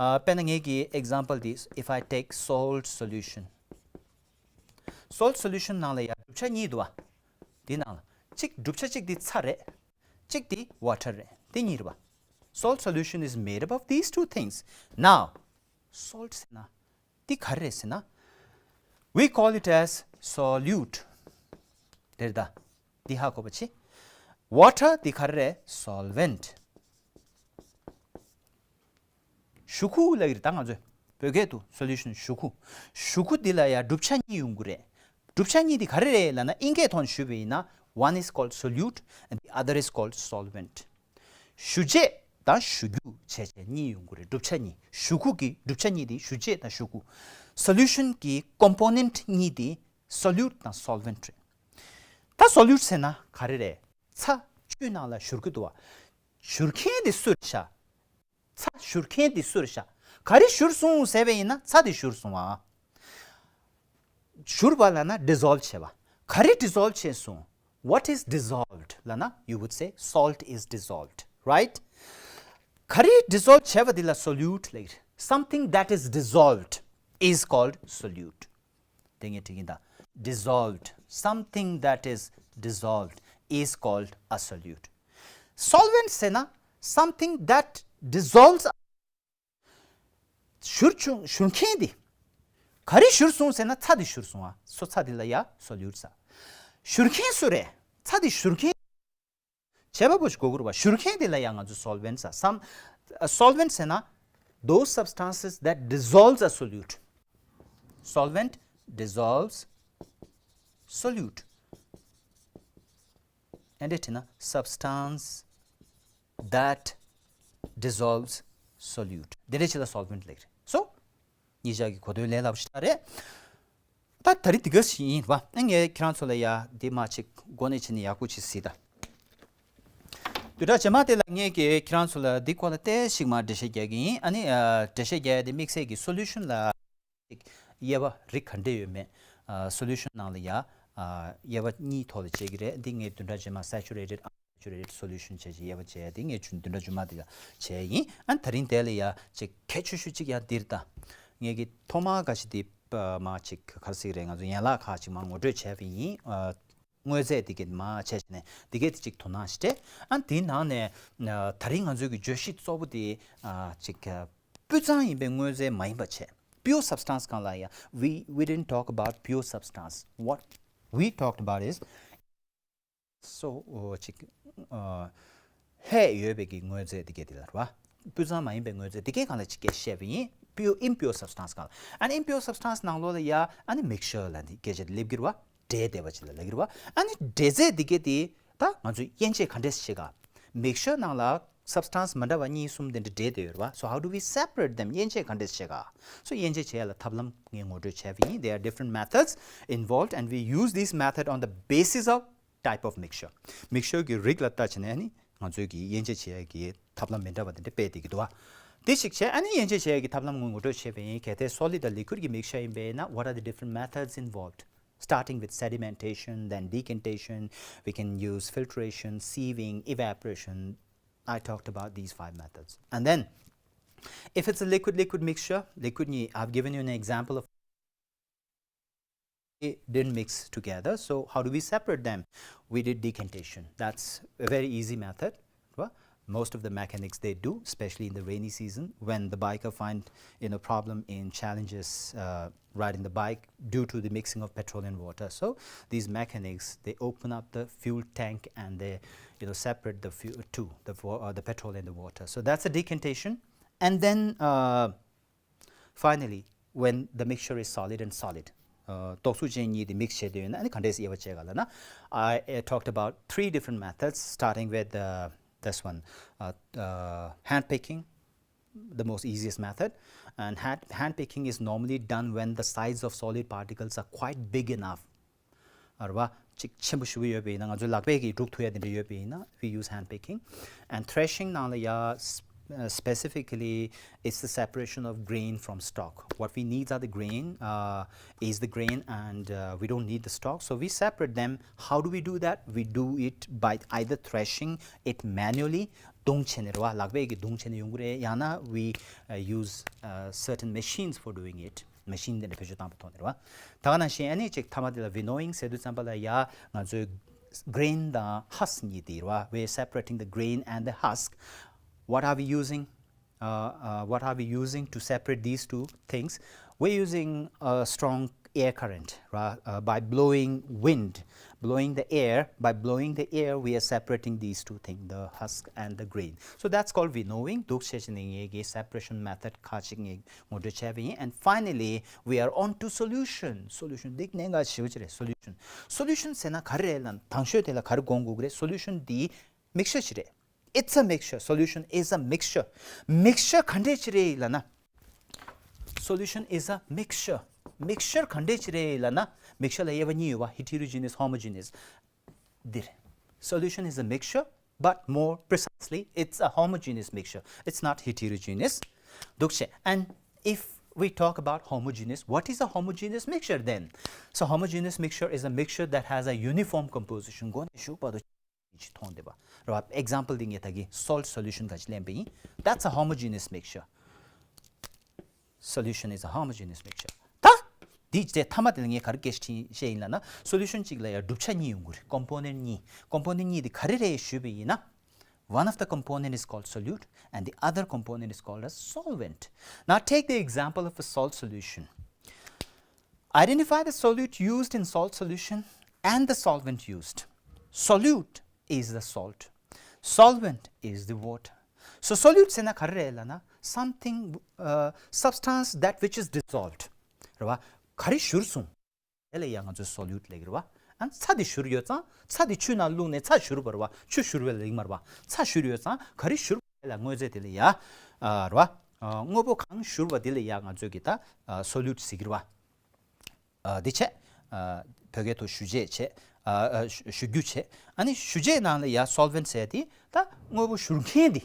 ཨ་དཔེར་ན་ངས་ཀྱི་example འདི། If I take salt solution. Salt solution ནང་ལ་ཡ་གྲུབ་ཆ་གཉིས་འདུག་བ། འདི་ནང་ལ་གཅིག་གྲུབ་ཆ་གཅིག་འདི་ཚྭ་རེད། གཅིག་འདི་water རེད། འདི་གཉིས་རེད་བ། Salt solution is made up of these two things. Now, salt ཟེར་ན་འདི་ག་རེ་རེད་ཟེར་ན། We call it as solute. རེད་ད། འདི་ཧ་གོ་བ་བྱེད། Water འདི་ག་རེ་རེད། Solvent. ཞུ་ཁུ་ལབ་ཀྱི་རེད་ད་ང་ཚོས། བོད་སྐད་དུ་solution ཞུ་ཁུ། ཞུ་ཁུ་འདི་ལ་ཡ་གྲུབ་ཆ་གཉིས་ཡོང་གི་རེད། གྲུབ་ཆ་གཉིས་འདི་ག་རེ་རེད་ལབ་ན། ཨིན་སྐད་ཐོག་ནས་ཞུས་པ་ཡིན་ན། One is called solute and the other is called solvent. ཞུ་བྱེད་དང་ཞུ་རྒྱུ་བྱས་བྱས་གཉིས་ཡོང་གི་རེད། གྲུབ་ཆ་གཉིས། ཞུ་ཁུ་གི་གྲུབ་ཆ་གཉིས་དེ་ཞུ་བྱེད་དང་ཞུ་ཁུ། Solution གི་component གཉིས་དེ་solute དང་solvent རེད། ད་solute ཟེར་ན་ག་རེ་རེད། ཚྭ་ཆུའི་ནང་ལ་བཞུར་གི་འདུག་བ། བཞུར་མཁན་དེ་སུ་རེད་ཤག་ཚྭ་བཞུར་མཁན་དེ་སུ་རེད་ཤག་ག་རེ་བཞུར་སོང་ཟེར་བ་ཡིན་ན་ཚྭ་དེ་བཞུར་སོང་བ། བཞུར་བ་ལབ་ན་dissolve བྱས་པ། ག་རེ་dissolve བྱས་སོང་། What is dissolved ལབ་ན། You would say salt is dissolved, right? ག་རེ་dissolve བྱས་པ་དེ་ལ་solute ལབ་ཀྱི་རེད། Something that is dissolved is called solute. དེ་ངས་བྲིས་ཀྱིན་ད། Dissolved. Something that is dissolved is called a solute. Solvent ཟེར་ན། Something that dissolves བཞུར་བྱུང་བཞུར་མཁན་དེ། ག་རེ་བཞུར་སོང་ཟེར་ན་ཚྭ་དེ་བཞུར་སོང་བ། སོ་ཚྭ་དེ་ལ་ཡ་solute ཟེར། བཞུར་མཁན་སུ་རེད། ཚྭ་དེ་བཞུར་མཁན། བྱས་པ་པོ་ཞིག་གོ་དགོས་རེད་བ། བཞུར་མཁན་དེ་ལ་ཡ་ང་ཚོ་solvent ཟེར། Some, uh, solvent ཟེར་ན། Those substances that dissolves a solute. Solvent dissolves solute. ཨེ་འདྲས་བྲིས་ན། Substance that dissolves solute. དེ་འདྲ་ཅིག་ལ་solvent ལབ་ཀྱི་རེད། So གཉིས་ཆ་གི་གོ་དོན་ལས་སླ་པོ་ཞིག་རེད། ད་ད་རེས་འདི་ག་ཞིག་ཡིན་པ། ཨ་ངས་ཁྱེད་རང་ཚོ་ལ་ཡ་འདི་མ་ཅིག་འགོ་ནས་བྱས་ནས་ཡག་པོ་ཅིག་གཟིགས་དང་། བདུན་ཕྲག་རྗེས་མ་དེ་ལ་ངས་ཀྱིས་ཁྱེད་རང་ཚོ་ལ་འདི་སྐོར་ལ་ཏོག་ཙམ་ཞིག་མར་འགྲེལ་བཤད་རྒྱག་གི་ཡིན། ཨ་ནི་ཨ་འགྲེལ་བཤད་རྒྱག་ཡ་དེ་དམིགས་བསལ་གྱི་solution ལ་ཅིག་དབྱེ་བ་རིགས་ག་འདྲས་ཡོད་མེད། ཨ་solution ནང་ལ་ཡ་ཨ་དབྱེ་བ་གཉིས་ཐོག་ལ་ཕྱེ་གི་རེད། འདི་ངས་བདུན་ཕྲག་རྗེས་མ་saturated, unsaturated solution བྱས་བྱས་དབྱེ་བ་བྱས་ཡ་དེ་ངས་བདུན་ཕྲག་རྗེས་མ་དེ་ལ་བྱས་ཡིན། ཨ་ནི་ད་རིང་དེ་ལ་ཡ་ཅིག་གལ་ཆེ་ཤོས་ཅིག་ཡང་འདིར་ད། ངས་ཀྱིས་ཐོག་མར་འགའ་ཞིག་འདི་མ་ཅིག་ག་རེ་ཟེར་གི་རེད། ང་ཚོ་ཡན་ལག་ཁག་ཅིག་མར་ངོ་སྤྲོད་བྱས་པ་ཡིན། ཨ་དངོས་རྫས་འདི་གས་མར་བྱས་བྱས་ནས་འདི་གས་དེ་ཅིག་དོ་སྣང་ཞིག་སྤྲད། ཨ་དེའི་ནང་ནས་ཨ་ད་རིང་ང་ཚོའི་གི་བརྗོད་གཞི་གཙོ་བོ་དེ་ཨ་ཅིག་ཨ་སྤུས་གཙང་ཡིན་པའི་དངོས་རྫས་མ་ཡིན་པ་བྱས། Pure substance སྒང་ལ་ཡ། We, we didn't talk about pure substance. What we talked about is so ཨོ་ཅིག་ཨ་ལྷད་ཡོད་པའི་གི་དངོས་རྫས་འདི་གས་དེ་ལ་རེད་བ། སྤུས་གཙང་མ་ཡིན་པའི་དངོས་རྫས་འདི་གས་སྒང་ལ་ཅིག་སྐད་བཤད་པ་ཡིན། Pure, impure substance སྒང་ལ། ཨ་ནི་impure substance ནང་ལོགས་ལ་ཡ་ཨ་ནི་mixture ལབ་འདི་སྐད་ཆ་དེ་སླེབས་ཀྱི་རེད་བ། འདྲེས་བསྡད་པ་ཅིག་ལ་ལབ་ཀྱི་རེད་བ། ཨ་ནི་འདྲེས་རྫས་འདི་གས་དེ་ད་ང་ཚོས་དབྱེ་འབྱེད་ག་འདྲས་བྱེད་ག། Mixture ནང་ལ་ substance མི་འདྲ་བ་གཉིས་གསུམ་དེ་འདྲ་འདྲེས་བསྡད་ཡོད་རེད་བ། So how do we separate them? དབྱེ་འབྱེད་ག་འདྲས་བྱེད་ག So དབྱེ་འབྱེད་བྱེད་ཡ་ལ་ཐབས་ལམ་ངས་ངོ་སྤྲོད་བྱས་པ་ཡིན། There are different methods involved and we use these methods on the basis of type of mixture. Mixture གི་རིགས་ལ་ལྟ་བྱས་ནས་ཨ་ནི་ང་ཚོས་ཀྱི་དབྱེ་འབྱེད་བྱེད་ཡ་གི་ཐབས་ལམ་མི་འདྲ་བ་དེ་འདྲ་སྤེལ་བསྡད་ཀྱི་འདུག་བ། དེ་ཞིག་བྱས། ཨ་ནི་དབྱེ་འབྱེད་བྱེད་ཡ་གི་ཐབས་ལམ་ངོ་སྤྲོད་བྱས་པ་ཡིན། གལ་ཏེ་solid དང་liquid གི་mixture ཡིན་པས་ན, what are the different methods involved? Starting with sedimentation, then decantation, we can use filtration, sieving, evaporation. I talked about these five methods. And then, if it's a liquid-liquid mixture, liquid, I've given you an example of it didn't mix together. So how do we separate them? We did decantation. That's a very easy method. Well, most of the mechanics they do, especially in the rainy season when the biker find, you know, problem in challenges uh, riding the bike due to the mixing of petrol and water. So these mechanics, they open up the fuel tank and they, you know, separate the fuel to the uh, the petrol and the water. So that's a decantation. And then uh, finally, when the mixture is solid and solid, uh, དོགས་སུ་ཅན་གཉིས་དེ་mix བྱས་དུས་ཡིན་ན་ཨ་ནི་ག་འདྲས་དབྱེ་བ་བྱེད་ག་ལབ་ན, I uh, talked about three different methods, starting with uh, this one, uh, uh, hand picking, the most easiest method. And hand, hand picking is normally done when the size of solid particles are quite big enough. རེད་བ། ཅིག་ཆེན་པོ་ཞེ་པོ་ཡོད་པ་ཡིན་ན། ང་ཚོའི་ལག་པས་ཀྱིས་སྒྲུག་ཐུབ་ཡ་དེ་འདྲ་ཡོད་པ་ཡིན་ན། We use hand picking. And threshing ནང་ལ་ཡ uh, specifically, it's the separation of grain from stalk. What we need are the grain, uh, is the grain, and uh, we don't need the stalk. So we separate them. How do we do that? We do it by either threshing it manually, རྡུང་བྱས་ནས་རེད་བ། ལག་པས་ཀྱིས་རྡུང་བྱས་ནས་ཡོང་གི་རེད། ཡང་ན་we uh, use uh, certain machines for doing it. Machine དེ་འདྲ་བེད་སྤྱོད་བཏང་པ་ཐོག་ནས་རེད་བ། ད་ག་ནང་བཞིན་ཨ་ནི་ཅིག་མཐའ་མ་དེ་ལ་winnowing ཟེར་དུས་ཙམ་པ་ལ་ཡ་ང་ཚོའི་grain དང་husk གཉིས་དེ་རེད་བ། We're separating the grain and the husk. What are we using? Uh, uh, what are we using to separate these two things? We're using a strong air current, right? Uh, by blowing wind, blowing the air, by blowing the air, we are separating these two things, the husk and the grain. So that's called winnowing. འདུག་བྱས་བྱས་ནས་ངས་ཀྱི་separation method ཁ་ཅིག་ངས་ངོ་སྤྲོད་བྱས་པ་ཡིན། And finally, we are on to solution. Solution འདི་གནད་འགག་ཆེ་བོ་ཅིག་རེད། Solution. Solution ཟེར་ན་ག་རེ་རེད་ལབ་ན། དང་ཤོས་དེ་ལ་ག་རེ་དགོངས་དགོས་ཀྱི་རེད། Solution འདི་mixture ཅིག་རེད། It's a mixture. Solution is a mixture. Mixture ག་འདྲས་ཅིག་རེད་ལབ་ན། Solution is a mixture. Mixture ག་འདྲས་ཅིག་རེད་ལབ་ན། Mixture ལ་དབྱེ་བ་གཉིས་ཡོད་བ། Heterogeneous, homogeneous. འདི་རེད། Solution is a mixture, but more precisely, it's a homogeneous mixture. It's not heterogeneous. འདུག་བྱས། And if we talk about homogeneous, what is a homogeneous mixture then? So homogeneous mixture is a mixture that has a uniform composition. མགོ་ནས་གཞུག་བར་དུ་ཅིག་མཐོང་བསྡད་པ་རེད་བ། Example འདི་ངས་ད་གིན་salt solution ག་ཅིག་ལེན་པ་ཡིན། That's a homogeneous mixture. Solution is a homogeneous mixture. ད་འདི་རྗེས་མཐའ་མ་དེ་ལ་ངས་ག་རེ་སྐད་ཆ་བཤད་ཡིན་ལབ་ན། Solution གཅིག་ལ་ཡང་གྲུབ་ཆ་གཉིས་ཡོང་གི་རེད། Component གཉིས། Component གཉིས་དེ་ག་རེ་རེད་ཞུས་པ་ཡིན་ན། One of the component is called solute and the other component is called a solvent. Now take the example of a salt solution. Identify the solute used in salt solution and the solvent used. Solute is the salt. Solvent is the water. So solute ཟེར་ན་ག་རེ་རེད་ལབ་ན། Something, uh, substance that which is dissolved. རེད་བ། ག་རེ་བཞུར་སོང་། དེ་ལ་ཡང་ང་ཚོས་solute ལབ་ཀྱི་རེད་བ། ཨ་ནི་ཚྭ་དེ་བཞུར་ཡོད་ཙང་། ཚྭ་དེ་ཆུ་ནང་བླུགས་ནས་ཚྭ་བཞུར་བ་རེད་བ། ཆུ་བཞུར་བའི་ལ་ཡིག་མ་རེད་བ། ཚྭ་བཞུར་ཡོད་ཙང་ག་རེ་བཞུར་བ་དེ་ལ་དངོས་རྫས་དེ་ལ་ཡ། ཨ། རེད་བ། ཨ། དངོས་པོ་གང་བཞུར་བ་དེ་ལ་ཡ་ང་ཚོས་ཀྱི་ད། ཨ། solute ཟེར་གྱི་རེད་བ། ཨ། འདི་བྱས། ཨ། བོད་སྐད་ཐོག་བཞུ་བྱེད་བྱས། ཨ། ཨ། བཞུ་བཞུ་རྒྱུ་བྱས། ཨ་ནི་བཞུ་བྱེད་ནང་ལ་ཡ་solvent ཟེར་དེ་ད་དངོས་པོ་བཞུར་མཁན་དེ།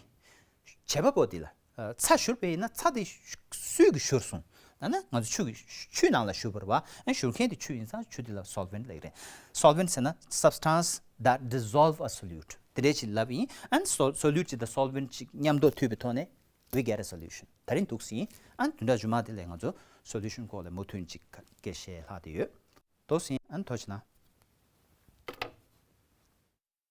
བྱེད་པ་པོ་དེ་ལ། ཨ། ཚྭ་བཞུར་བ་ཡིན་ན་ཚྭ་དེ་སུས་ཀྱིས་བཞུར་སོང་། ད་ནི་ང་ཚོ་ཆུ་གི་ཆུའི་ནང་ལ་བཞུར་བ་རེད་བ། ཨ། བཞུར་མཁན་དེ་ཆུ་ཡིན་ཙང་ཆུ་དེ་ལ་solvent ལབ་ཀྱི་རེད། Solvent ཟེར་ན་substance that dissolve a solute དེ་འདྲས་ཅིག་ལབ་ཡིན། And sol- solute ཅིག་དང་solvent ཅིག་མཉམ་དུ་མཐུད་པའི་ཐོག་ནས། We get a solution. ད་རིང་འདུག་སེ་ཡིན། ཨ། བདུན་ཕྲག་རྗེས་མ་དེ་ལ་ང་ཚོ་solution སྐོར་ལ་མུ་མཐུད་ཅིག་སྐད་ཆ་ལྷག་བསྡད་ཡོད། འདུག་སེ་ཡིན། ཨ། ཐུགས་རྗེ་གནང་།